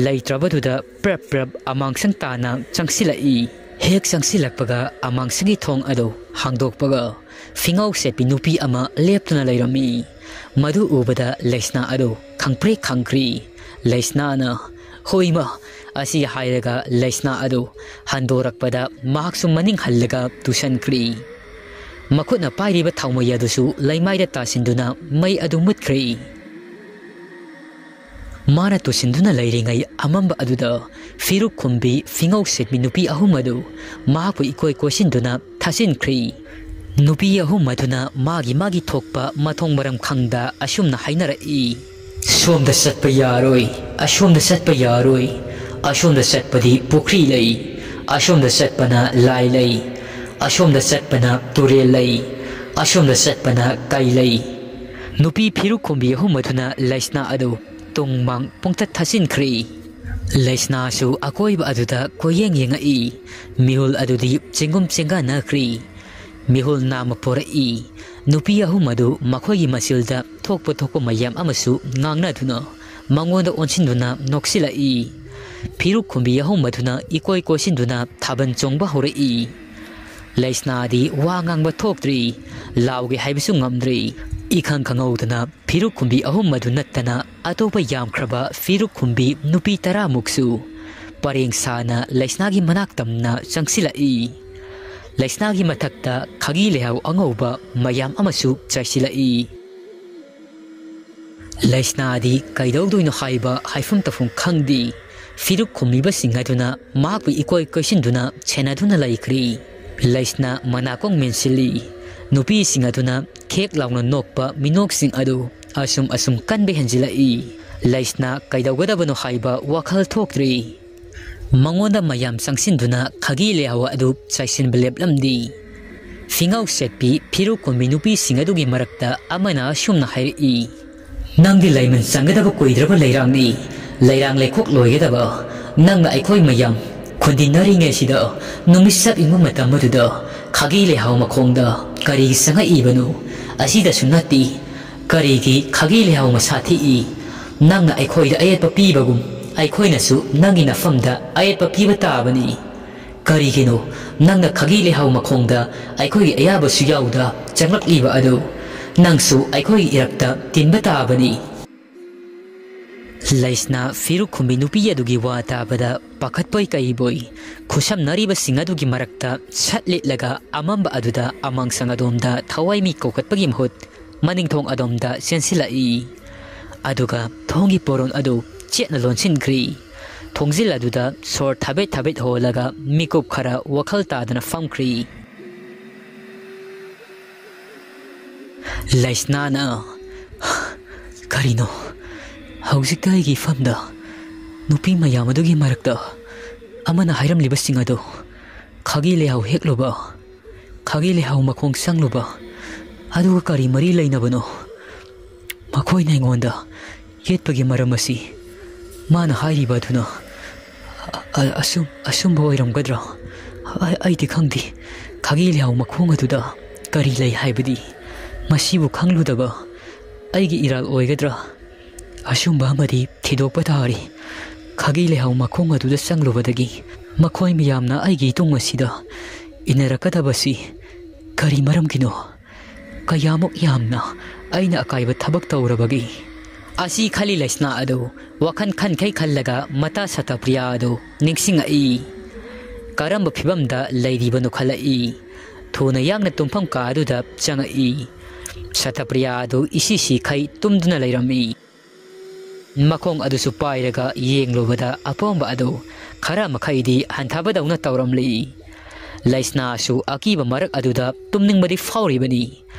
ꯂꯩꯇ꯭ꯔꯕꯗꯨꯗ ꯄ꯭ꯔꯞ ꯄ꯭ꯔꯞ ꯑꯃꯥꯡꯁꯪ ꯇꯥꯅ ꯆꯪꯁꯤꯜꯂꯛꯏ꯫ ꯍꯦꯛ ꯆꯪꯁꯤꯜꯂꯛꯄꯒ ꯑꯃꯥꯡꯁꯪꯒꯤ ꯊꯣꯡ ꯑꯗꯨ ꯍꯥꯡꯗꯣꯛꯄꯒ ꯐꯤꯉꯧ ꯁꯦꯠꯄꯤ ꯅꯨꯄꯤ ꯑꯃ ꯂꯦꯞꯇꯨꯅ ꯂꯩꯔꯝꯃꯤ꯫ ꯃꯗꯨ ꯎꯕꯗ ꯂꯩꯁꯅꯥ ꯑꯗꯨ ꯈꯪꯄ꯭ꯔꯦꯛ ꯈꯪꯈ꯭ꯔꯤ꯫ ꯂꯩꯁꯅꯥꯅ, "ꯍꯣꯏꯃ!" ꯑꯁꯤ ꯍꯥꯏꯔꯒ ꯂꯩꯁꯅꯥ ꯑꯗꯨ ꯍꯟꯗꯣꯔꯛꯄꯗ ꯃꯍꯥꯛꯁꯨ ꯃꯅꯤꯡ ꯍꯜꯂꯒ ꯇꯨꯁꯟꯈ꯭ꯔꯤ꯫ ꯃꯈꯨꯠꯅ ꯄꯥꯏꯔꯤꯕ ꯊꯥꯎꯃꯩ ꯑꯗꯨꯁꯨ ꯂꯩꯃꯥꯏꯗ ꯇꯥꯁꯤꯟꯗꯨꯅ ꯃꯩ ꯑꯗꯨ ꯃꯨꯠꯈ꯭ꯔꯦ꯫ ꯃꯥꯅ ꯇꯨꯁꯤꯟꯗꯨꯅ ꯂꯩꯔꯤꯉꯩ ꯑꯃꯝꯕ ꯑꯗꯨꯗ ꯐꯤꯔꯨꯛ ꯈꯨꯝꯕꯤ ꯐꯤꯉꯧ ꯁꯦꯠꯄꯤ ꯅꯨꯄꯤ ꯑꯍꯨꯝ ꯑꯗꯨ ꯃꯍꯥꯛꯄꯨ ꯏꯀꯣꯏ ꯀꯣꯏꯁꯤꯟꯗꯨꯅ ꯊꯥꯖꯤꯟꯈ꯭ꯔꯤ꯫ ꯅꯨꯄꯤ ꯑꯍꯨꯝ ꯑꯗꯨꯅ ꯃꯥꯒꯤ ꯃꯥꯒꯤ ꯊꯣꯛꯄ ꯃꯊꯣꯡ ꯃꯔꯝ ꯈꯪꯗ ꯑꯁꯨꯝꯅ ꯍꯥꯏꯅꯔꯛꯏ, "ꯁꯣꯝꯗ ꯆꯠꯄ ꯌꯥꯔꯣꯏ, ꯑꯁꯣꯝꯗ ꯆꯠꯄ ꯌꯥꯔꯣꯏ꯫ ꯑꯁꯣꯝꯗ ꯆꯠꯄꯗꯤ ꯄꯨꯈ꯭ꯔꯤ ꯂꯩ, ꯑꯁꯣꯝꯗ ꯆꯠꯄꯅ ꯂꯥꯏ ꯂꯩ, ꯑꯁꯣꯝꯗ ꯆꯠꯄꯅ ꯇꯨꯔꯦꯜ ꯂꯩ, ꯑꯁꯣꯝꯗ ꯆꯠꯄꯅ ꯀꯩ ꯂꯩ"꯫ ꯅꯨꯄꯤ ꯐꯤꯔꯨꯛ ꯈꯨꯝꯕꯤ ꯑꯍꯨꯝ ꯑꯗꯨꯅ ꯂꯩꯁꯅꯥ ꯑꯗꯨ ꯇꯨꯡ ꯃꯥꯡ ꯄꯨꯡꯊꯠ ꯊꯠꯆꯤꯟꯈ꯭ꯔꯦ꯫ ꯂꯩꯁꯅꯥꯁꯨ ꯑꯀꯣꯏꯕ ꯑꯗꯨꯗ ꯀꯣꯏꯌꯦꯡ ꯌꯦꯡꯉꯛꯏ꯫ ꯃꯤꯍꯨꯜ ꯑꯗꯨꯗꯤ ꯆꯦꯡꯒꯨꯝ ꯆꯦꯡꯒꯥꯟꯅꯈ꯭ꯔꯦ꯫ ꯃꯤꯍꯨꯜ ꯅꯥꯝꯃ ꯄꯣꯔꯛꯏ꯫ ꯅꯨꯄꯤ ꯑꯍꯨꯝ ꯑꯗꯨ ꯃꯈꯣꯏꯒꯤ ꯃꯆꯤꯜꯗ ꯊꯣꯛꯄ ꯊꯣꯛꯄ ꯃꯌꯥꯝ ꯑꯃꯁꯨ ꯉꯥꯡꯅꯗꯨꯅ ꯃꯉꯣꯟꯗ ꯑꯣꯟꯁꯤꯟꯗꯨꯅ ꯅꯣꯛꯁꯤꯜꯂꯛꯏ꯫ ꯐꯤꯔꯨꯛ ꯈꯨꯝꯕꯤ ꯑꯍꯨꯝ ꯑꯗꯨꯅ ꯏꯀꯣꯏ ꯀꯣꯏꯁꯤꯟꯗꯨꯅ ꯊꯥꯕꯜ ꯆꯣꯡꯕ ꯍꯧꯔꯛꯏ꯫ ꯂꯩꯁꯅꯥꯗꯤ ꯋꯥ ꯉꯥꯡꯕ ꯊꯣꯛꯇ꯭ꯔꯤ, ꯂꯥꯎꯒꯦ ꯍꯥꯏꯕꯁꯨ ꯉꯝꯗ꯭ꯔꯤ꯫ ꯏꯈꯪ ꯈꯪꯍꯧꯗꯅ ꯐꯤꯔꯨꯛ ꯈꯨꯝꯕꯤ ꯑꯍꯨꯝ ꯑꯗꯨ ꯅꯠꯇꯅ ꯑꯇꯣꯞꯄ ꯌꯥꯝꯈ꯭ꯔꯕ ꯐꯤꯔꯨꯛ ꯈꯨꯝꯕꯤ ꯅꯨꯄꯤ ꯇꯔꯥꯃꯨꯛꯁꯨ ꯄꯔꯦꯡ ꯁꯥꯅ ꯂꯩꯁꯅꯥꯒꯤ ꯃꯅꯥꯛ ꯇꯝꯅ ꯆꯪꯁꯤꯜꯂꯛꯏ꯫ ꯂꯩꯁꯅꯥꯒꯤ ꯃꯊꯛꯇ ꯈꯥꯒꯤ ꯂꯩꯍꯥꯎ ꯑꯉꯧꯕ ꯃꯌꯥꯝ ꯑꯃꯁꯨ ꯆꯥꯏꯁꯤꯜꯂꯛꯏ꯫ ꯂꯩꯁꯅꯥꯗꯤ ꯀꯩꯗꯧꯗꯣꯏꯅꯣ ꯍꯥꯏꯕ ꯍꯥꯏꯐꯝ ꯇꯧꯐꯝ ꯈꯪꯗꯦ꯫ ꯐꯤꯔꯨꯛ ꯈꯨꯝꯂꯤꯕꯁꯤꯡ ꯑꯗꯨꯅ ꯃꯍꯥꯛꯄꯨ ꯏꯀꯣꯏ ꯀꯣꯏꯁꯤꯟꯗꯨꯅ ꯁꯦꯟꯅꯗꯨꯅ ꯂꯩꯈ꯭ꯔꯤ꯫ ꯂꯩꯁꯅꯥ ꯃꯅꯥꯀꯣꯡ ꯃꯦꯟꯁꯤꯜꯂꯤ꯫ ꯅꯨꯄꯤꯁꯤꯡ ꯑꯗꯨꯅ ꯈꯦꯛ ꯂꯥꯎꯅ ꯅꯣꯛꯄ ꯃꯤꯅꯣꯛꯁꯤꯡ ꯑꯗꯨ ꯑꯁꯨꯝ ꯑꯁꯨꯝ ꯀꯟꯕ ꯍꯦꯟꯖꯤꯜꯂꯛꯏ꯫ ꯂꯩꯁꯅꯥ ꯀꯩꯗꯧꯒꯗꯕꯅꯣ ꯍꯥꯏꯕ ꯋꯥꯈꯜ ꯊꯣꯛꯇ꯭ꯔꯤ꯫ ꯃꯉꯣꯟꯗ ꯃꯌꯥꯝ ꯆꯪꯁꯤꯟꯗꯨꯅ ꯈꯥꯒꯤ ꯂꯩꯍꯥꯎ ꯑꯗꯨ ꯆꯥꯏꯁꯤꯟꯕ ꯂꯦꯞꯂꯝꯗꯦ꯫ ꯐꯤꯉꯧ ꯁꯦꯠꯄꯤ ꯐꯤꯔꯨꯛ ꯈꯨꯝꯕꯤ ꯅꯨꯄꯤꯁꯤꯡ ꯑꯗꯨꯒꯤ ꯃꯔꯛꯇ ꯑꯃꯅ ꯑꯁꯨꯝꯅ ꯍꯥꯏꯔꯛꯏ, "ꯅꯪꯗꯤ ꯂꯩꯃꯟ ꯆꯪꯒꯗꯕ ꯀꯨꯏꯗ꯭ꯔꯕ ꯂꯩꯔꯥꯡꯅꯤ꯫ ꯂꯩꯔꯥꯡ ꯂꯩꯈꯣꯛ ꯂꯣꯏꯒꯗꯕ ꯅꯪꯅ ꯑꯩꯈꯣꯏ ꯃꯌꯥꯝ ꯈꯨꯟꯗꯤꯟꯅꯔꯤꯉꯩꯁꯤꯗ ꯅꯨꯃꯤꯠ ꯁꯛ ꯏꯪꯕ ꯃꯇꯝ ꯑꯗꯨꯗ ꯈꯥꯒꯤ ꯂꯩꯍꯥꯎ ꯃꯈꯣꯡꯗ ꯀꯔꯤꯒꯤ ꯆꯪꯉꯛꯏꯕꯅꯣ? ꯑꯁꯤꯗꯁꯨ ꯅꯠꯇꯦ, ꯀꯔꯤꯒꯤ ꯈꯥꯒꯤ ꯂꯩꯍꯥꯎ ꯃꯁꯥ ꯊꯤꯛꯏ? ꯅꯪꯅ ꯑꯩꯈꯣꯏꯗ ꯑꯌꯦꯠꯄ ꯄꯤꯕꯒꯨꯝ ꯑꯩꯈꯣꯏꯅꯁꯨ ꯅꯪꯒꯤ ꯅꯐꯝꯗ ꯑꯌꯦꯠꯄ ꯄꯤꯕ ꯇꯥꯕꯅꯤ꯫ ꯀꯔꯤꯒꯤꯅꯣ ꯅꯪꯅ ꯈꯥꯒꯤ ꯂꯩꯍꯥꯎ ꯃꯈꯣꯡꯗ ꯑꯩꯈꯣꯏꯒꯤ ꯑꯌꯥꯕꯁꯨ ꯌꯥꯎꯗ ꯆꯪꯂꯛꯂꯤꯕ ꯑꯗꯨ? ꯅꯪꯁꯨ ꯑꯩꯈꯣꯏꯒꯤ ꯏꯔꯛꯇ ꯇꯤꯟꯕ ꯇꯥꯕꯅꯤ꯫" ꯂꯩꯁꯅꯥ ꯐꯤꯔꯨꯛ ꯈꯨꯝꯕꯤ ꯅꯨꯄꯤ ꯑꯗꯨꯒꯤ ꯋꯥ ꯇꯥꯕꯗ ꯄꯥꯈꯠꯄꯣꯏ ꯀꯩꯕꯣꯏ ꯈꯨꯠꯁꯝꯅꯔꯤꯕꯁꯤꯡ ꯑꯗꯨꯒꯤ ꯃꯔꯛꯇ ꯁꯠ ꯂꯤꯠꯂꯒ ꯑꯃꯝꯕ ꯑꯗꯨꯗ ꯑꯃꯥꯡꯁꯪ ꯑꯗꯣꯝꯗ ꯊꯋꯥꯏ ꯃꯤ ꯀꯧꯈꯠꯄꯒꯤ ꯃꯍꯨꯠ ꯃꯅꯤꯡꯊꯣꯡ ꯑꯗꯣꯝꯗ ꯆꯦꯟꯁꯤꯜꯂꯛꯏ꯫ ꯑꯗꯨꯒ ꯊꯣꯡꯒꯤ ꯄꯣꯔꯣꯟ ꯑꯗꯨ ꯆꯦꯠꯅ ꯂꯣꯟꯁꯤꯟꯈ꯭ꯔꯤ꯫ ꯊꯣꯡꯖꯤꯜ ꯑꯗꯨꯗ ꯁꯣꯔ ꯊꯥꯕꯦꯠ ꯊꯥꯕꯦꯠ ꯍꯣꯜꯂꯒ ꯃꯤꯀꯨꯞ ꯈꯔ ꯋꯥꯈꯜ ꯇꯥꯗꯅ ꯐꯝꯈ꯭ꯔꯤ꯫ ꯂꯩꯁꯅꯥꯅ, "ꯀꯔꯤꯅꯣ? ꯍꯧꯖꯤꯛꯇ ꯑꯩꯒꯤ ꯏꯐꯝꯗ ꯅꯨꯄꯤ ꯃꯌꯥꯝ ꯑꯗꯨꯒꯤ ꯃꯔꯛꯇ ꯑꯃꯅ ꯍꯥꯏꯔꯝꯂꯤꯕꯁꯤꯡ ꯑꯗꯨ ꯈꯥꯒꯤ ꯂꯩꯍꯥꯎ ꯍꯦꯛꯂꯨꯕ, ꯈꯥꯒꯤ ꯂꯩꯍꯥꯎ ꯃꯈꯣꯡ ꯆꯪꯂꯨꯕ ꯑꯗꯨꯒ ꯀꯔꯤ ꯃꯔꯤ ꯂꯩꯅꯕꯅꯣ? ꯃꯈꯣꯏꯅ ꯑꯩꯉꯣꯟꯗ ꯌꯦꯠꯄꯒꯤ ꯃꯔꯝ ꯑꯁꯤ ꯃꯥꯅ ꯍꯥꯏꯔꯤꯕ ꯑꯗꯨꯅ ꯑ-, ꯑ-, ꯑꯆꯨꯝ-, ꯑꯆꯨꯝꯕ ꯑꯣꯏꯔꯝꯒꯗ꯭ꯔꯥ? ꯑ-, ꯑꯩꯗꯤ ꯈꯪꯗꯦ꯫ ꯈꯥꯒꯤ ꯂꯩꯍꯥꯎ ꯃꯈꯣꯡ ꯑꯗꯨꯗ ꯀꯔꯤ ꯂꯩ ꯍꯥꯏꯕꯗꯤ ꯃꯁꯤꯕꯨ ꯈꯪꯂꯨꯗꯕ ꯑꯩꯒꯤ ꯏꯔꯥꯜ ꯑꯣꯏꯒꯗ꯭ꯔꯥ? ꯑꯆꯨꯝꯕ ꯑꯃꯗꯤ ꯊꯤꯗꯣꯛꯄ ꯇꯥꯔꯤ꯫ ꯈꯥꯒꯤ ꯂꯩꯍꯥꯎ ꯃꯈꯣꯡ ꯑꯗꯨꯗ ꯆꯪꯂꯨꯕꯗꯒꯤ ꯃꯈꯣꯏ ꯃꯌꯥꯝꯅ ꯑꯩꯒꯤ ꯏꯇꯨꯡ ꯑꯁꯤꯗ ꯏꯟꯅꯔꯛꯀꯗꯕꯁꯤ ꯀꯔꯤ ꯃꯔꯝꯒꯤꯅꯣ? ꯀꯌꯥꯃꯨꯛ ꯌꯥꯝꯅ ꯑꯩꯅ ꯑꯀꯥꯏꯕ ꯊꯕꯛ ꯇꯧꯔꯕꯒꯦ? ꯑꯁꯤ ꯈꯜꯂꯤ ꯂꯩꯁꯅꯥ ꯑꯗꯨ ꯋꯥꯈꯜ ꯈꯟꯈꯩ ꯈꯜꯂꯒ ꯃꯇꯥ ꯁꯇꯄ꯭ꯔꯤꯌꯥ ꯑꯗꯨ ꯅꯤꯡꯁꯤꯡꯉꯛꯏ꯫ ꯀꯔꯝꯕ ꯐꯤꯕꯝꯗ ꯂꯩꯔꯤꯕꯅꯣ ꯈꯜꯂꯛꯏ꯫ ꯊꯨꯅ ꯌꯥꯡꯅ ꯇꯨꯝꯐꯝ ꯀꯥ ꯑꯗꯨꯗ ꯆꯪꯉꯛꯏ꯫ ꯁꯇꯄ꯭ꯔꯤꯌꯥ ꯑꯗꯨ ꯏꯁꯤ ꯁꯤꯈꯩ ꯇꯨꯝꯗꯨꯅ ꯂꯩꯔꯝꯃꯤ꯫ ꯃꯈꯣꯡ ꯑꯗꯨꯁꯨ ꯄꯥꯏꯔꯒ ꯌꯦꯡꯂꯨꯕꯗ ꯑꯄꯣꯝꯕ ꯑꯗꯨ ꯈꯔ ꯃꯈꯩꯗꯤ ꯍꯟꯊꯕꯗꯧꯅ ꯇꯧꯔꯝꯂꯤ꯫ ꯂꯩꯁꯅꯥꯁꯨ ꯑꯀꯤꯕ ꯃꯔꯛ ꯑꯗꯨꯗ ꯇꯨꯝꯅꯤꯡꯕꯗꯤ ꯐꯥꯎꯔꯤꯕꯅꯤ꯫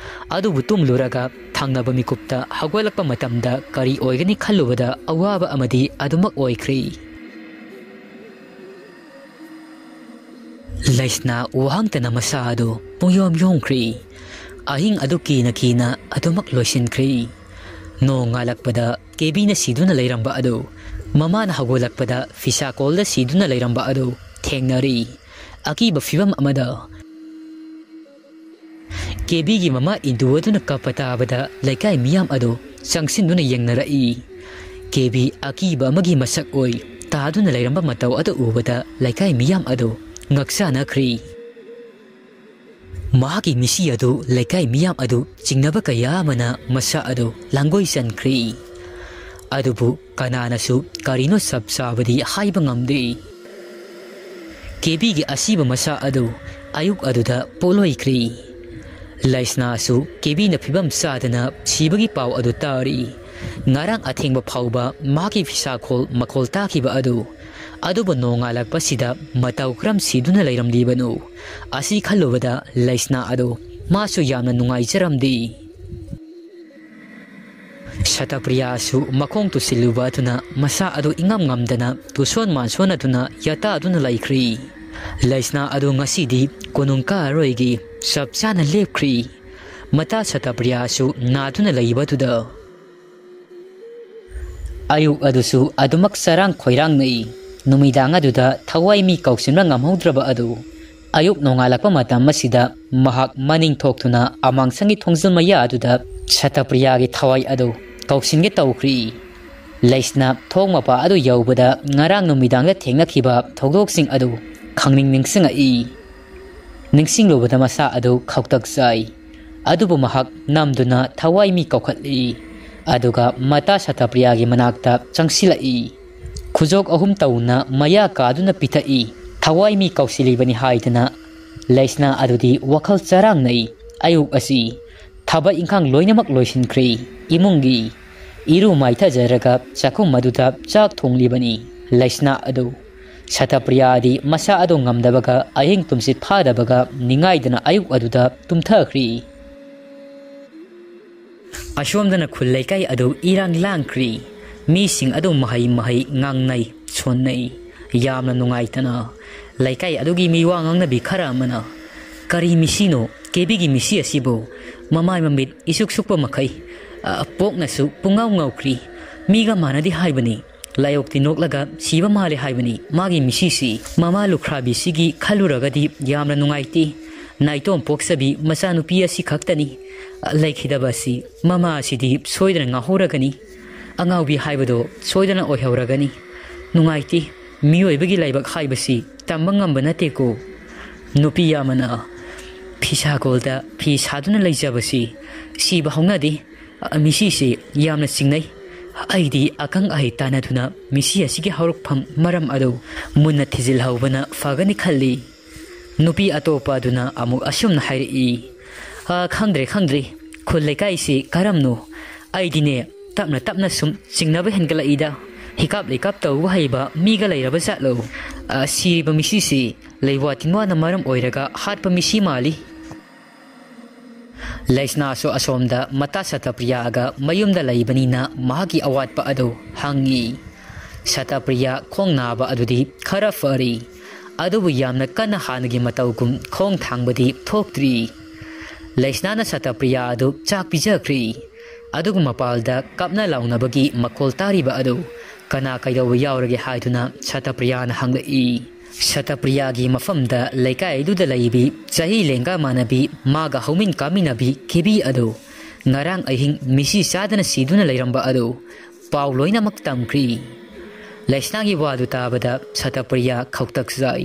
ꯑꯗꯨꯕꯨ ꯇꯨꯝꯂꯨꯔꯒ ꯊꯪꯅꯕ ꯃꯤꯀꯨꯞꯇ ꯍꯧꯒꯠꯂꯛꯄ ꯃꯇꯝꯗ ꯀꯔꯤ ꯑꯣꯏꯒꯅꯤ ꯈꯜꯂꯨꯕꯗ ꯑꯋꯥꯕ ꯑꯃꯗꯤ ꯑꯗꯨꯃꯛ ꯑꯣꯏꯈ꯭ꯔꯦ꯫ ꯂꯩꯁꯅꯥ ꯋꯥꯍꯪꯇꯅ ꯃꯁꯥ ꯑꯗꯨ ꯄꯨꯡꯌꯣꯝ ꯌꯣꯝꯈ꯭ꯔꯦ꯫ ꯑꯍꯤꯡ ꯑꯗꯨ ꯀꯤꯅ ꯀꯤꯅ ꯑꯗꯨꯃꯛ ꯂꯣꯏꯁꯤꯟꯈ꯭ꯔꯦ꯫ ꯅꯣꯡ ꯉꯥꯜꯂꯛꯄꯗ ꯀꯦꯕꯤꯅ ꯁꯤꯗꯨꯅ ꯂꯩꯔꯝꯕ ꯑꯗꯨ ꯃꯃꯥꯅ ꯍꯧꯒꯠꯂꯛꯄꯗ ꯐꯤꯁꯥ ꯀꯣꯜꯗ ꯁꯤꯗꯨꯅ ꯂꯩꯔꯝꯕ ꯑꯗꯨ ꯊꯦꯡꯅꯔꯤ꯫ ꯑꯀꯤꯕ ꯐꯤꯕꯝ ꯑꯃꯗ ꯀꯦꯕꯤꯒꯤ ꯃꯃꯥ ꯏꯟꯗꯨ ꯑꯗꯨꯅ ꯀꯞꯄ ꯇꯥꯕꯗ ꯂꯩꯀꯥꯏ ꯃꯤꯌꯥꯝ ꯑꯗꯨ ꯆꯪꯁꯤꯟꯗꯨꯅ ꯌꯦꯡꯅꯔꯛꯏ꯫ ꯀꯦꯕꯤ ꯑꯀꯤꯕ ꯑꯃꯒꯤ ꯃꯁꯛ ꯑꯣꯏ ꯇꯥꯗꯨꯅ ꯂꯩꯔꯝꯕ ꯃꯇꯧ ꯑꯗꯨ ꯎꯕꯗ ꯂꯩꯀꯥꯏ ꯃꯤꯌꯥꯝ ꯑꯗꯨ ꯉꯛꯆꯥꯅꯈ꯭ꯔꯤ꯫ ꯃꯍꯥꯛꯀꯤ ꯃꯤꯁꯤ ꯑꯗꯨ ꯂꯩꯀꯥꯏ ꯃꯤꯌꯥꯝ ꯑꯗꯨ ꯆꯤꯡꯅꯕ ꯀꯌꯥ ꯑꯃꯅ ꯃꯁꯥ ꯑꯗꯨ ꯂꯥꯡꯒꯣꯏ ꯆꯟꯈ꯭ꯔꯤ꯫ ꯑꯗꯨꯕꯨ ꯀꯅꯥꯅꯁꯨ ꯀꯔꯤꯅꯣ ꯆꯞ ꯆꯥꯕꯗꯤ ꯍꯥꯏꯕ ꯉꯝꯗꯦ꯫ ꯀꯦꯕꯤꯒꯤ ꯑꯁꯤꯕ ꯃꯁꯥ ꯑꯗꯨ ꯑꯌꯨꯛ ꯑꯗꯨꯗ ꯄꯣꯠꯂꯣꯏꯈ꯭ꯔꯤ꯫ ꯂꯩꯁꯅꯥꯁꯨ ꯀꯦꯕꯤꯅ ꯐꯤꯕꯝ ꯆꯥꯗꯅ ꯁꯤꯕꯒꯤ ꯄꯥꯎ ꯑꯗꯨ ꯇꯥꯔꯤ꯫ ꯉꯔꯥꯡ ꯑꯊꯦꯡꯕ ꯐꯥꯎꯕ ꯃꯍꯥꯛꯀꯤ ꯐꯤꯁꯥꯈꯣꯜ ꯃꯈꯣꯜ ꯇꯥꯈꯤꯕ ꯑꯗꯨ, ꯑꯗꯨꯕꯨ ꯅꯣꯡꯉꯥꯜꯂꯛꯄꯁꯤꯗ ꯃꯇꯧ ꯀꯔꯝ ꯁꯤꯗꯨꯅ ꯂꯩꯔꯝꯂꯤꯕꯅꯣ? ꯑꯁꯤ ꯈꯜꯂꯨꯕꯗ ꯂꯩꯁꯅꯥ ꯑꯗꯨ ꯃꯥꯁꯨ ꯌꯥꯝꯅ ꯅꯨꯡꯉꯥꯏꯖꯔꯝꯗꯦ꯫ ꯁꯇꯄ꯭ꯔꯤꯌꯥꯁꯨ ꯃꯈꯣꯡ ꯇꯨꯁꯤꯜꯂꯨꯕ ꯑꯗꯨꯅ ꯃꯁꯥ ꯑꯗꯨ ꯏꯉꯝ ꯉꯝꯗꯅ ꯇꯨꯁꯣꯟ ꯃꯥꯟꯁꯣꯟꯅꯗꯨꯅ ꯌꯥꯇꯥꯗꯨꯅ ꯂꯩꯈ꯭ꯔꯤ꯫ ꯂꯩꯁꯅꯥ ꯑꯗꯨ ꯉꯁꯤꯗꯤ ꯀꯣꯅꯨꯡ ꯀꯥꯔꯔꯣꯏꯒꯤ ꯆꯞ ꯆꯥꯅ ꯂꯦꯞꯈ꯭ꯔꯤ꯫ ꯃꯇꯥ ꯁꯇꯄ꯭ꯔꯤꯌꯥꯁꯨ ꯅꯥꯗꯨꯅ ꯂꯩꯕꯗꯨꯗ ꯑꯌꯨꯛ ꯑꯗꯨꯁꯨ ꯑꯗꯨꯃꯛ ꯆꯔꯥꯡ ꯈꯣꯏꯔꯥꯡꯅꯩ꯫ ꯅꯨꯃꯤꯗꯥꯡ ꯑꯗꯨꯗ ꯊꯋꯥꯏ ꯃꯤ ꯀꯧꯁꯤꯟꯕ ꯉꯝꯍꯧꯗ꯭ꯔꯕ ꯑꯗꯨ, ꯑꯌꯨꯛ ꯅꯣꯡꯉꯥꯜꯂꯛꯄ ꯃꯇꯝ ꯑꯁꯤꯗ ꯃꯍꯥꯛ ꯃꯅꯤꯡ ꯊꯣꯛꯇꯨꯅ ꯑꯃꯥꯡꯁꯪꯒꯤ ꯊꯣꯡꯖꯤꯜ ꯃꯌꯥ ꯑꯗꯨꯗ ꯁꯇꯄ꯭ꯔꯤꯌꯥꯒꯤ ꯊꯋꯥꯏ ꯑꯗꯨ ꯀꯧꯁꯤꯟꯒꯦ ꯇꯧꯈ꯭ꯔꯤ꯫ ꯂꯩꯁꯅꯥ ꯊꯣꯡ ꯃꯄꯥ ꯑꯗꯨ ꯌꯧꯕꯗ ꯉꯔꯥꯡ ꯅꯨꯃꯤꯗꯥꯡꯗ ꯊꯦꯡꯅꯈꯤꯕ ꯊꯧꯗꯣꯛꯁꯤꯡ ꯑꯗꯨ ꯈꯪꯅꯤꯡ ꯅꯤꯡꯁꯤꯡꯉꯛꯏ꯫ ꯅꯤꯡꯁꯤꯡꯂꯨꯕꯗ ꯃꯁꯥ ꯑꯗꯨ ꯈꯧꯇꯛ ꯆꯥꯏ꯫ ꯑꯗꯨꯕꯨ ꯃꯍꯥꯛ ꯅꯝꯗꯨꯅ ꯊꯋꯥꯏ ꯃꯤ ꯀꯧꯈꯠꯂꯤ꯫ ꯑꯗꯨꯒ ꯃꯇꯥ ꯁꯇꯄ꯭ꯔꯤꯌꯥꯒꯤ ꯃꯅꯥꯛꯇ ꯆꯪꯁꯤꯜꯂꯛꯏ꯫ ꯈꯨꯖꯣꯛ ꯑꯍꯨꯝ ꯇꯧꯅ ꯃꯌꯥ ꯀꯥꯗꯨꯅ ꯄꯤꯊꯛꯏ꯫ ꯊꯋꯥꯏ ꯃꯤ ꯀꯧꯁꯤꯜꯂꯤꯕꯅꯤ ꯍꯥꯏꯗꯅ ꯂꯩꯁꯅꯥ ꯑꯗꯨꯗꯤ ꯋꯥꯈꯜ ꯆꯔꯥꯡꯅꯩ꯫ ꯑꯌꯨꯛ ꯑꯁꯤ ꯊꯕꯛ ꯏꯪꯈꯥꯡ ꯂꯣꯏꯅꯃꯛ ꯂꯣꯏꯁꯤꯟꯈ꯭ꯔꯦ꯫ ꯏꯃꯨꯡꯒꯤ ꯏꯔꯨ ꯃꯥꯏꯊꯖꯔꯒ ꯆꯥꯛꯈꯨꯝ ꯑꯗꯨꯗ ꯆꯥꯛ ꯊꯣꯡꯂꯤꯕꯅꯤ꯫ ꯂꯩꯁꯅꯥ ꯑꯗꯨ ꯁꯇꯄ꯭ꯔꯤꯌꯥꯗꯤ ꯃꯁꯥ ꯑꯗꯨ ꯉꯝꯗꯕꯒ ꯑꯍꯤꯡ ꯇꯨꯝꯁꯤꯠ ꯐꯥꯗꯕꯒ ꯅꯤꯡꯉꯥꯏꯗꯅ ꯑꯌꯨꯛ ꯑꯗꯨꯗ ꯇꯨꯝꯊꯈ꯭ꯔꯤ꯫ ꯑꯁꯣꯝꯗꯅ ꯈꯨꯜ ꯂꯩꯀꯥꯏ ꯑꯗꯨ ꯏꯔꯥꯡ ꯂꯥꯡꯈ꯭ꯔꯤ꯫ ꯃꯤꯁꯤꯡ ꯑꯗꯨ ꯃꯍꯩ ꯃꯍꯩ ꯉꯥꯡꯅꯩ ꯁꯣꯟꯅꯩ꯫ ꯌꯥꯝꯅ ꯅꯨꯡꯉꯥꯏꯇꯅ ꯂꯩꯀꯥꯏ ꯑꯗꯨꯒꯤ ꯃꯤꯋꯥ ꯉꯥꯡꯅꯕꯤ ꯈꯔ ꯑꯃꯅ, "ꯀꯔꯤ ꯃꯤꯁꯤꯅꯣ? ꯀꯦꯕꯤꯒꯤ ꯃꯤꯁꯤ ꯑꯁꯤꯕꯨ ꯃꯃꯥꯏ ꯃꯃꯤꯠ ꯏꯁꯨꯛ ꯁꯨꯛꯄ ꯃꯈꯩ, ꯑ, ꯄꯣꯛꯅꯁꯨ ꯄꯨꯡꯉꯥꯎ ꯉꯥꯎꯈ꯭ꯔꯤ꯫ ꯃꯤꯒ ꯃꯥꯟꯅꯗꯦ ꯍꯥꯏꯕꯅꯤ꯫ ꯂꯥꯏꯑꯣꯛꯇꯤ ꯅꯣꯛꯂꯒ ꯁꯤꯕ ꯃꯥꯜꯂꯦ ꯍꯥꯏꯕꯅꯤ ꯃꯥꯒꯤ ꯃꯤꯁꯤꯁꯤ꯫ ꯃꯃꯥ ꯂꯨꯈ꯭ꯔꯥꯕꯤꯁꯤꯒꯤ ꯈꯜꯂꯨꯔꯒꯗꯤ ꯌꯥꯝꯅ ꯅꯨꯡꯉꯥꯏꯇꯦ꯫ ꯅꯥꯏꯇꯣꯝ ꯄꯣꯛꯆꯕꯤ ꯃꯆꯥꯅꯨꯄꯤ ꯑꯁꯤ ꯈꯛꯇꯅꯤ꯫ ꯂꯩꯈꯤꯗꯕ ꯑꯁꯤ ꯃꯃꯥ ꯑꯁꯤꯗꯤ ꯁꯣꯏꯗꯅ ꯉꯥꯎꯍꯧꯔꯒꯅꯤ꯫ ꯑꯉꯥꯎꯕꯤ ꯍꯥꯏꯕꯗꯣ ꯁꯣꯏꯗꯅ ꯑꯣꯏꯍꯧꯔꯒꯅꯤ꯫ ꯅꯨꯡꯉꯥꯏꯇꯦ, ꯃꯤꯑꯣꯏꯕꯒꯤ ꯂꯥꯏꯕꯛ ꯍꯥꯏꯕꯁꯤ ꯇꯝꯕ ꯉꯝꯕ ꯅꯠꯇꯦꯀꯣ꯫ ꯅꯨꯄꯤ ꯑꯃꯅ ꯐꯤꯁꯥꯀꯣꯜꯗ ꯐꯤ ꯁꯥꯗꯨꯅ ꯂꯩꯖꯕꯁꯤ ꯁꯤꯕ ꯍꯧꯅꯗꯦ꯫ ꯃꯤꯁꯤꯁꯤ ꯌꯥꯝꯅ ꯆꯤꯡꯅꯩ꯫ ꯑꯩꯗꯤ ꯑꯈꯪ ꯑꯍꯩ ꯇꯥꯟꯅꯗꯨꯅ ꯃꯤꯁꯤ ꯑꯁꯤꯒꯤ ꯍꯧꯔꯛꯐꯝ ꯃꯔꯝ ꯑꯗꯨ ꯃꯨꯟꯅ ꯊꯤꯖꯤꯜꯍꯧꯕꯅ ꯐꯒꯅꯤ ꯈꯜꯂꯤ꯫" ꯅꯨꯄꯤ ꯑꯇꯣꯞꯄ ꯑꯗꯨꯅ ꯑꯃꯨꯛ ꯑꯁꯨꯝꯅ ꯍꯥꯏꯔꯛꯏ, "ꯑ, ꯈꯪꯗ꯭ꯔꯦ, ꯈꯪꯗ꯭ꯔꯦ꯫ ꯈꯨꯜ ꯂꯩꯀꯥꯏꯁꯤ ꯀꯔꯝꯅꯣ? ꯑꯩꯗꯤꯅꯦ, ꯇꯞꯅ ꯇꯞꯅ ꯁꯨꯝ ꯆꯤꯡꯅꯕ ꯍꯦꯟꯒꯠꯂꯛꯏꯗ꯫ ꯍꯤꯀꯥꯞ ꯂꯩꯀꯥꯞ ꯇꯧꯕ ꯍꯩꯕ ꯃꯤꯒ ꯂꯩꯔꯕ ꯖꯥꯠꯂꯣ? ꯑ, ꯁꯤꯔꯤꯕ ꯃꯤꯁꯤꯁꯤ ꯂꯩꯋꯥ ꯇꯤꯟꯋꯥꯅ ꯃꯔꯝ ꯑꯣꯏꯔꯒ ꯍꯥꯠꯄ ꯃꯤꯁꯤ ꯃꯥꯜꯂꯤ꯫" ꯂꯩꯁꯅꯥꯁꯨ ꯑꯁꯣꯝꯗ ꯃꯇꯥ ꯁꯇꯄ꯭ꯔꯤꯌꯥꯒ ꯃꯌꯨꯝꯗ ꯂꯩꯕꯅꯤꯅ ꯃꯍꯥꯛꯀꯤ ꯑꯋꯥꯠꯄ ꯑꯗꯨ ꯍꯪꯉꯤ꯫ ꯁꯇꯄ꯭ꯔꯤꯌꯥ ꯈꯣꯡ ꯅꯥꯕ ꯑꯗꯨꯗꯤ ꯈꯔ ꯐꯔꯤ, ꯑꯗꯨꯕꯨ ꯌꯥꯝꯅ ꯀꯟꯅ ꯍꯥꯟꯅꯒꯤ ꯃꯇꯧꯒꯨꯝ ꯈꯣꯡ ꯊꯥꯡꯕꯗꯤ ꯊꯣꯛꯇ꯭ꯔꯤ꯫ ꯂꯩꯁꯅꯥꯅ ꯁꯇꯄ꯭ꯔꯤꯌꯥ ꯑꯗꯨ ꯆꯥꯛ ꯄꯤꯖꯈ꯭ꯔꯤ꯫ ꯑꯗꯨꯒ ꯃꯄꯥꯜꯗ ꯀꯞꯅ ꯂꯥꯎꯅꯕꯒꯤ ꯃꯈꯣꯜ ꯇꯥꯔꯤꯕ ꯑꯗꯨ ꯀꯅꯥ ꯀꯩꯗꯧꯕ ꯌꯥꯎꯔꯒꯦ ꯍꯥꯏꯗꯨꯅ ꯁꯇꯄ꯭ꯔꯤꯌꯥꯅ ꯍꯪꯂꯛꯏ꯫ ꯁꯇꯄ꯭ꯔꯤꯌꯥꯒꯤ ꯃꯐꯝꯗ ꯂꯩꯀꯥꯏꯗꯨꯗ ꯂꯩꯕꯤ ꯆꯍꯤ ꯂꯦꯡꯒꯥ ꯃꯥꯟꯅꯕꯤ ꯃꯥꯒ ꯍꯧꯃꯤꯟ ꯀꯥꯃꯤꯟꯅꯕꯤ ꯀꯦꯕꯤ ꯑꯗꯨ ꯉꯔꯥꯡ ꯑꯍꯤꯡ ꯃꯤꯁꯤ ꯆꯥꯗꯅ ꯁꯤꯗꯨꯅ ꯂꯩꯔꯝꯕ ꯑꯗꯨ ꯄꯥꯎ ꯂꯣꯏꯅꯃꯛ ꯇꯝꯈ꯭ꯔꯤ꯫ ꯂꯩꯁꯅꯥꯒꯤ ꯋꯥꯗꯨ ꯇꯥꯕꯗ ꯁꯇꯄ꯭ꯔꯤꯌꯥ ꯈꯧꯇꯛ ꯆꯥꯏ꯫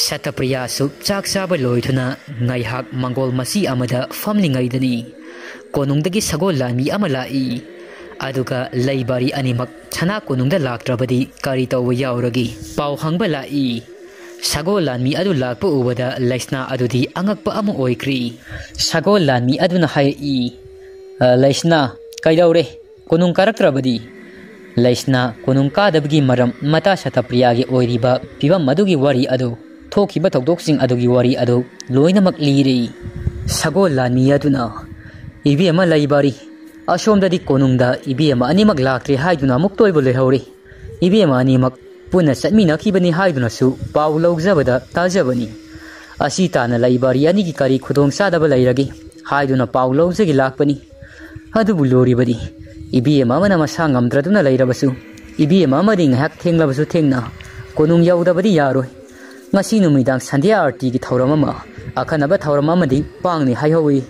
ꯁꯇꯄ꯭ꯔꯤꯌꯥꯁꯨ ꯆꯥꯛ ꯆꯥꯕ ꯂꯣꯏꯗꯨꯅ ꯉꯥꯏꯍꯥꯛ ꯃꯪꯒꯣꯜ ꯃꯆꯤ ꯑꯃꯗ ꯐꯝꯂꯤꯉꯩꯗꯅꯤ ꯀꯣꯅꯨꯡꯗꯒꯤ ꯁꯒꯣꯜ ꯂꯥꯟꯃꯤ ꯑꯃ ꯂꯥꯛꯏ꯫ ꯑꯗꯨꯒ ꯂꯩꯕꯥꯔꯤ ꯑꯅꯤꯃꯛ ꯁꯅꯥ ꯀꯣꯅꯨꯡꯗ ꯂꯥꯛꯇ꯭ꯔꯕꯗꯤ ꯀꯔꯤ ꯇꯧꯕ ꯌꯥꯎꯔꯒꯦ? ꯄꯥꯎ ꯍꯪꯕ ꯂꯥꯛꯏ꯫ ꯁꯒꯣꯜ ꯂꯥꯟꯃꯤ ꯑꯗꯨ ꯂꯥꯛꯄ ꯎꯕꯗ ꯂꯩꯁꯅꯥ ꯑꯗꯨꯗꯤ ꯑꯉꯛꯄ ꯑꯃ ꯑꯣꯏꯈ꯭ꯔꯤ꯫ ꯁꯒꯣꯜ ꯂꯥꯟꯃꯤ ꯑꯗꯨꯅ ꯍꯥꯏꯔꯛꯏ, "ꯑ, ꯂꯩꯁꯅꯥ, ꯀꯩꯗꯧꯔꯦ? ꯀꯣꯅꯨꯡ ꯀꯥꯔꯛꯇ꯭ꯔꯕꯗꯤ?" ꯂꯩꯁꯅꯥ ꯀꯣꯅꯨꯡ ꯀꯥꯗꯕꯒꯤ ꯃꯔꯝ, ꯃꯇꯥ ꯁꯇꯄ꯭ꯔꯤꯌꯥꯒꯤ ꯑꯣꯏꯔꯤꯕ ꯐꯤꯕꯝ ꯑꯗꯨꯒꯤ ꯋꯥꯔꯤ ꯑꯗꯨ, ꯊꯣꯛꯈꯤꯕ ꯊꯧꯗꯣꯛꯁꯤꯡ ꯑꯗꯨꯒꯤ ꯋꯥꯔꯤ ꯑꯗꯨ ꯂꯣꯏꯅꯃꯛ ꯂꯤꯔꯤ꯫ ꯁꯒꯣꯜ ꯂꯥꯟꯃꯤ ꯑꯗꯨꯅ, "ꯏꯕꯦꯝꯃ ꯂꯩꯕꯥꯔꯤ, ꯑꯁꯣꯝꯗꯗꯤ ꯀꯣꯅꯨꯡꯗ ꯏꯕꯦꯝꯃ ꯑꯅꯤꯃꯛ ꯂꯥꯛꯇ꯭ꯔꯦ ꯍꯥꯏꯗꯨꯅ ꯑꯃꯨꯛꯇ ꯑꯣꯏꯕ ꯂꯩꯍꯧꯔꯤ꯫ ꯏꯕꯦꯝꯃ ꯑꯅꯤꯃꯛ ꯄꯨꯟꯅ ꯆꯠꯃꯤꯟꯅꯈꯤꯕꯅꯤ ꯍꯥꯏꯗꯨꯅꯁꯨ ꯄꯥꯎ ꯂꯧꯖꯕꯗ ꯇꯥꯖꯕꯅꯤ꯫ ꯑꯁꯤ ꯇꯥꯅ ꯂꯩꯕꯥꯔꯤ ꯑꯅꯤꯒꯤ ꯀꯔꯤ ꯈꯨꯗꯣꯡ ꯆꯥꯗꯕ ꯂꯩꯔꯒꯦ ꯍꯥꯏꯗꯨꯅ ꯄꯥꯎ ꯂꯧꯖꯒꯦ ꯂꯥꯛꯄꯅꯤ꯫ ꯑꯗꯨꯕꯨ ꯂꯨꯔꯤꯕꯗꯤ, ꯏꯕꯦꯝꯃ ꯑꯃꯅ ꯃꯁꯥ ꯉꯝꯗ꯭ꯔꯗꯨꯅ ꯂꯩꯔꯕꯁꯨ, ꯏꯕꯦꯝꯃ ꯑꯃꯗꯤ ꯉꯥꯏꯍꯥꯛ ꯊꯦꯡꯂꯕꯁꯨ ꯊꯦꯡꯅ ꯀꯣꯅꯨꯡ ꯌꯧꯗꯕꯗꯤ ꯌꯥꯔꯣꯏ꯫ ꯉꯁꯤ ꯅꯨꯃꯤꯗꯥꯡ ꯁꯟꯙ꯭ꯌꯥ ꯑꯥꯔꯇꯤꯒꯤ ꯊꯧꯔꯝ ꯑꯃ, ꯑꯈꯟꯅꯕ ꯊꯧꯔꯝ ꯑꯃꯗꯤ ꯄꯥꯡꯅꯤ ꯍꯥꯏꯍꯧꯏ꯫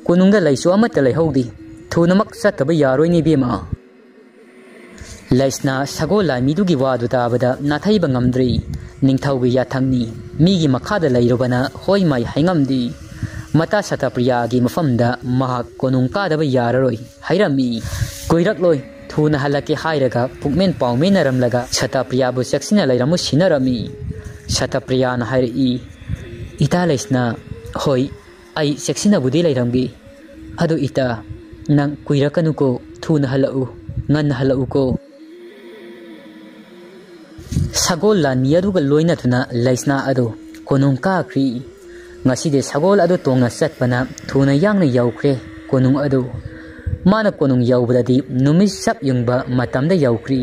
ꯀꯣꯅꯨꯡꯗ ꯂꯩꯁꯨ ꯑꯃꯠꯇ ꯂꯩꯍꯧꯗꯦ꯫ ꯊꯨꯅꯃꯛ ꯆꯠꯇꯕ ꯌꯥꯔꯣꯏꯅꯦ ꯏꯕꯦꯝꯃ꯫" ꯂꯩꯁꯅꯥ ꯁꯒꯣꯜ ꯂꯥꯟꯃꯤꯗꯨꯒꯤ ꯋꯥꯗꯨ ꯇꯥꯕꯗ ꯅꯥꯊꯩꯕ ꯉꯝꯗ꯭ꯔꯦ꯫ ꯅꯤꯡꯊꯧꯒꯤ ꯌꯥꯊꯪꯅꯤ, ꯃꯤꯒꯤ ꯃꯈꯥꯗ ꯂꯩꯔꯨꯕꯅ ꯍꯣꯏ ꯃꯥꯏ ꯍꯥꯏꯉꯝꯗꯦ꯫ ꯃꯇꯥ ꯁꯇꯄ꯭ꯔꯤꯌꯥꯒꯤ ꯃꯐꯝꯗ ꯃꯍꯥꯛ ꯀꯣꯅꯨꯡ ꯀꯥꯗꯕ ꯌꯥꯔꯔꯣꯏ ꯍꯥꯏꯔꯝꯃꯤ꯫ "ꯀꯨꯏꯔꯛꯂꯣꯏ, ꯊꯨꯅ ꯍꯜꯂꯛꯀꯦ" ꯍꯥꯏꯔꯒ ꯄꯨꯛꯃꯦꯟ ꯄꯥꯎꯃꯦꯟꯅꯔꯝꯂꯒ ꯁꯇꯄ꯭ꯔꯤꯌꯥꯕꯨ ꯆꯦꯛꯁꯤꯟꯅ ꯂꯩꯔꯝꯃꯨ ꯁꯤꯟꯅꯔꯝꯃꯤ꯫ ꯁꯇꯄ꯭ꯔꯤꯌꯥꯅ ꯍꯥꯏꯔꯛꯏ, "ꯏꯇꯥ ꯂꯩꯁꯅꯥ, ꯍꯣꯏ, ꯑꯩ ꯆꯦꯛꯁꯤꯟꯅꯕꯨꯗꯤ ꯂꯩꯔꯝꯒꯦ꯫ ꯑꯗꯨ ꯏꯇꯥ, ꯅꯪ ꯀꯨꯏꯔꯛꯀꯅꯨꯀꯣ, ꯊꯨꯅ ꯍꯜꯂꯛꯎ, ꯉꯟꯅ ꯍꯜꯂꯛꯎꯀꯣ꯫" ꯁꯒꯣꯜ ꯂꯥꯟꯃꯤ ꯑꯗꯨꯒ ꯂꯣꯏꯅꯗꯨꯅ ꯂꯩꯁꯅꯥ ꯑꯗꯨ ꯀꯣꯅꯨꯡ ꯀꯥꯈ꯭ꯔꯤ꯫ ꯉꯁꯤꯗꯤ ꯁꯒꯣꯜ ꯑꯗꯨ ꯇꯣꯡꯅ ꯆꯠꯄꯅ ꯊꯨꯅ ꯌꯥꯡꯅ ꯌꯧꯈ꯭ꯔꯦ ꯀꯣꯅꯨꯡ ꯑꯗꯨ꯫ ꯃꯥꯅ ꯀꯣꯅꯨꯡ ꯌꯧꯕꯗꯗꯤ ꯅꯨꯃꯤꯠ ꯆꯞ ꯌꯨꯡꯕ ꯃꯇꯝꯗ ꯌꯧꯈ꯭ꯔꯤ꯫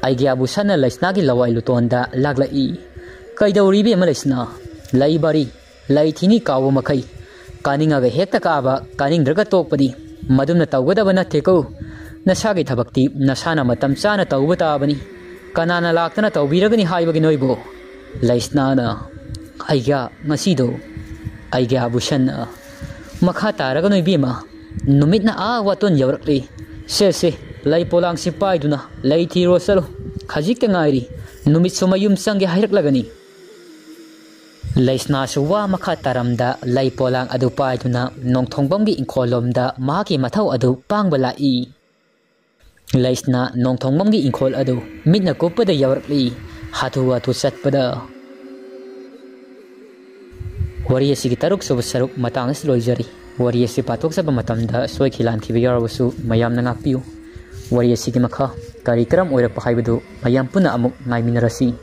ꯑꯩꯒ꯭ꯌꯥꯕꯨꯁꯟꯅ ꯂꯩꯁꯅꯥꯒꯤ ꯂꯋꯥꯏ ꯂꯨꯇꯣꯟꯗ ꯂꯥꯛꯂꯛꯏ꯫ "ꯀꯩꯗꯧꯔꯤꯕ ꯏꯃꯥ ꯂꯩꯁꯅꯥ? ꯂꯩ ꯕꯥꯔꯤ, ꯂꯩ ꯊꯤꯅꯤ ꯀꯥꯎꯕ ꯃꯈꯩ꯫ ꯀꯥꯅꯤꯡꯉꯒ ꯍꯦꯛꯇ ꯀꯥꯕ, ꯀꯥꯅꯤꯡꯗ꯭ꯔꯒ ꯇꯣꯛꯄꯗꯤ ꯃꯗꯨꯝꯅ ꯇꯧꯒꯗꯕ ꯅꯠꯇꯦꯀꯣ꯫ ꯅꯁꯥꯒꯤ ꯊꯕꯛꯇꯤ ꯅꯁꯥꯅ ꯃꯇꯝ ꯆꯥꯅ ꯇꯧꯕ ꯇꯥꯕꯅꯤ꯫ ꯀꯅꯥꯅ ꯂꯥꯛꯇꯅ ꯇꯧꯕꯤꯔꯒꯅꯤ ꯍꯥꯏꯕꯒꯤꯅꯣ ꯏꯕꯣ? ꯂꯩꯁꯅꯥꯅ, "ꯑꯩꯒ꯭ꯌꯥ, ꯉꯁꯤꯗꯣ, ꯑꯩꯒ꯭ꯌꯥ ꯕꯨꯁꯟꯅ, ꯃꯈꯥ ꯇꯥꯔꯒꯅꯣ ꯏꯕꯦꯝꯃ, ꯅꯨꯃꯤꯠꯅ ꯑꯥ ꯋꯥꯇꯣꯟ ꯌꯧꯔꯛꯂꯤ꯫ ꯁꯦ ꯁꯦ, ꯂꯩ ꯄꯣꯂꯥꯡꯁꯤ ꯄꯥꯏꯗꯨꯅ ꯂꯩ ꯊꯤꯔꯣ ꯆꯠꯂꯨ꯫ ꯈꯖꯤꯛꯇ ꯉꯥꯏꯔꯤ, ꯅꯨꯃꯤꯠꯁꯨ ꯃꯌꯨꯝ ꯆꯪꯒꯦ ꯍꯥꯏꯔꯛꯂꯒꯅꯤ"꯫ ꯂꯩꯁꯅꯥꯁꯨ ꯋꯥ ꯃꯈꯥ ꯇꯥꯔꯝꯗ ꯂꯩ ꯄꯣꯂꯥꯡ ꯑꯗꯨ ꯄꯥꯏꯗꯨꯅ ꯅꯣꯡꯊꯣꯡꯕꯝꯒꯤ ꯏꯪꯈꯣꯜꯂꯣꯝꯗ ꯃꯍꯥꯛꯀꯤ ꯃꯊꯧ ꯑꯗꯨ ꯄꯥꯡꯕ ꯂꯥꯛꯏ꯫ ꯂꯩꯁꯅꯥ ꯅꯣꯡꯊꯣꯡꯕꯝꯒꯤ ꯏꯪꯈꯣꯜ ꯑꯗꯨ ꯃꯤꯠꯅ ꯀꯨꯞꯄꯗ ꯌꯧꯔꯛꯂꯤ꯫ ꯍꯥꯊꯨ ꯍꯥꯊꯨ ꯆꯠꯄꯗ꯫ ꯋꯥꯔꯤ ꯑꯁꯤꯒꯤ ꯇꯔꯨꯛ ꯁꯨꯕ ꯁꯔꯨꯛ ꯃꯇꯥꯡ ꯑꯁꯤ ꯂꯣꯏꯖꯔꯤ꯫ ꯋꯥꯔꯤ ꯑꯁꯤ ꯄꯥꯊꯣꯛꯆꯕ ꯃꯇꯝꯗ ꯁꯣꯏꯈꯤ ꯂꯥꯟꯈꯤꯕ ꯌꯥꯎꯔꯕꯁꯨ ꯃꯌꯥꯝꯅ ꯉꯥꯛꯄꯤꯌꯨ꯫ ꯋꯥꯔꯤ ꯑꯁꯤꯒꯤ ꯃꯈꯥ ꯀꯔꯤ ꯀꯔꯝ ꯑꯣꯏꯔꯛꯄ ꯍꯥꯏꯕꯗꯨ ꯃꯌꯥꯝ ꯄꯨꯟꯅ ꯑꯃꯨꯛ ꯉꯥꯏꯃꯤꯟꯅꯔꯁꯤ꯫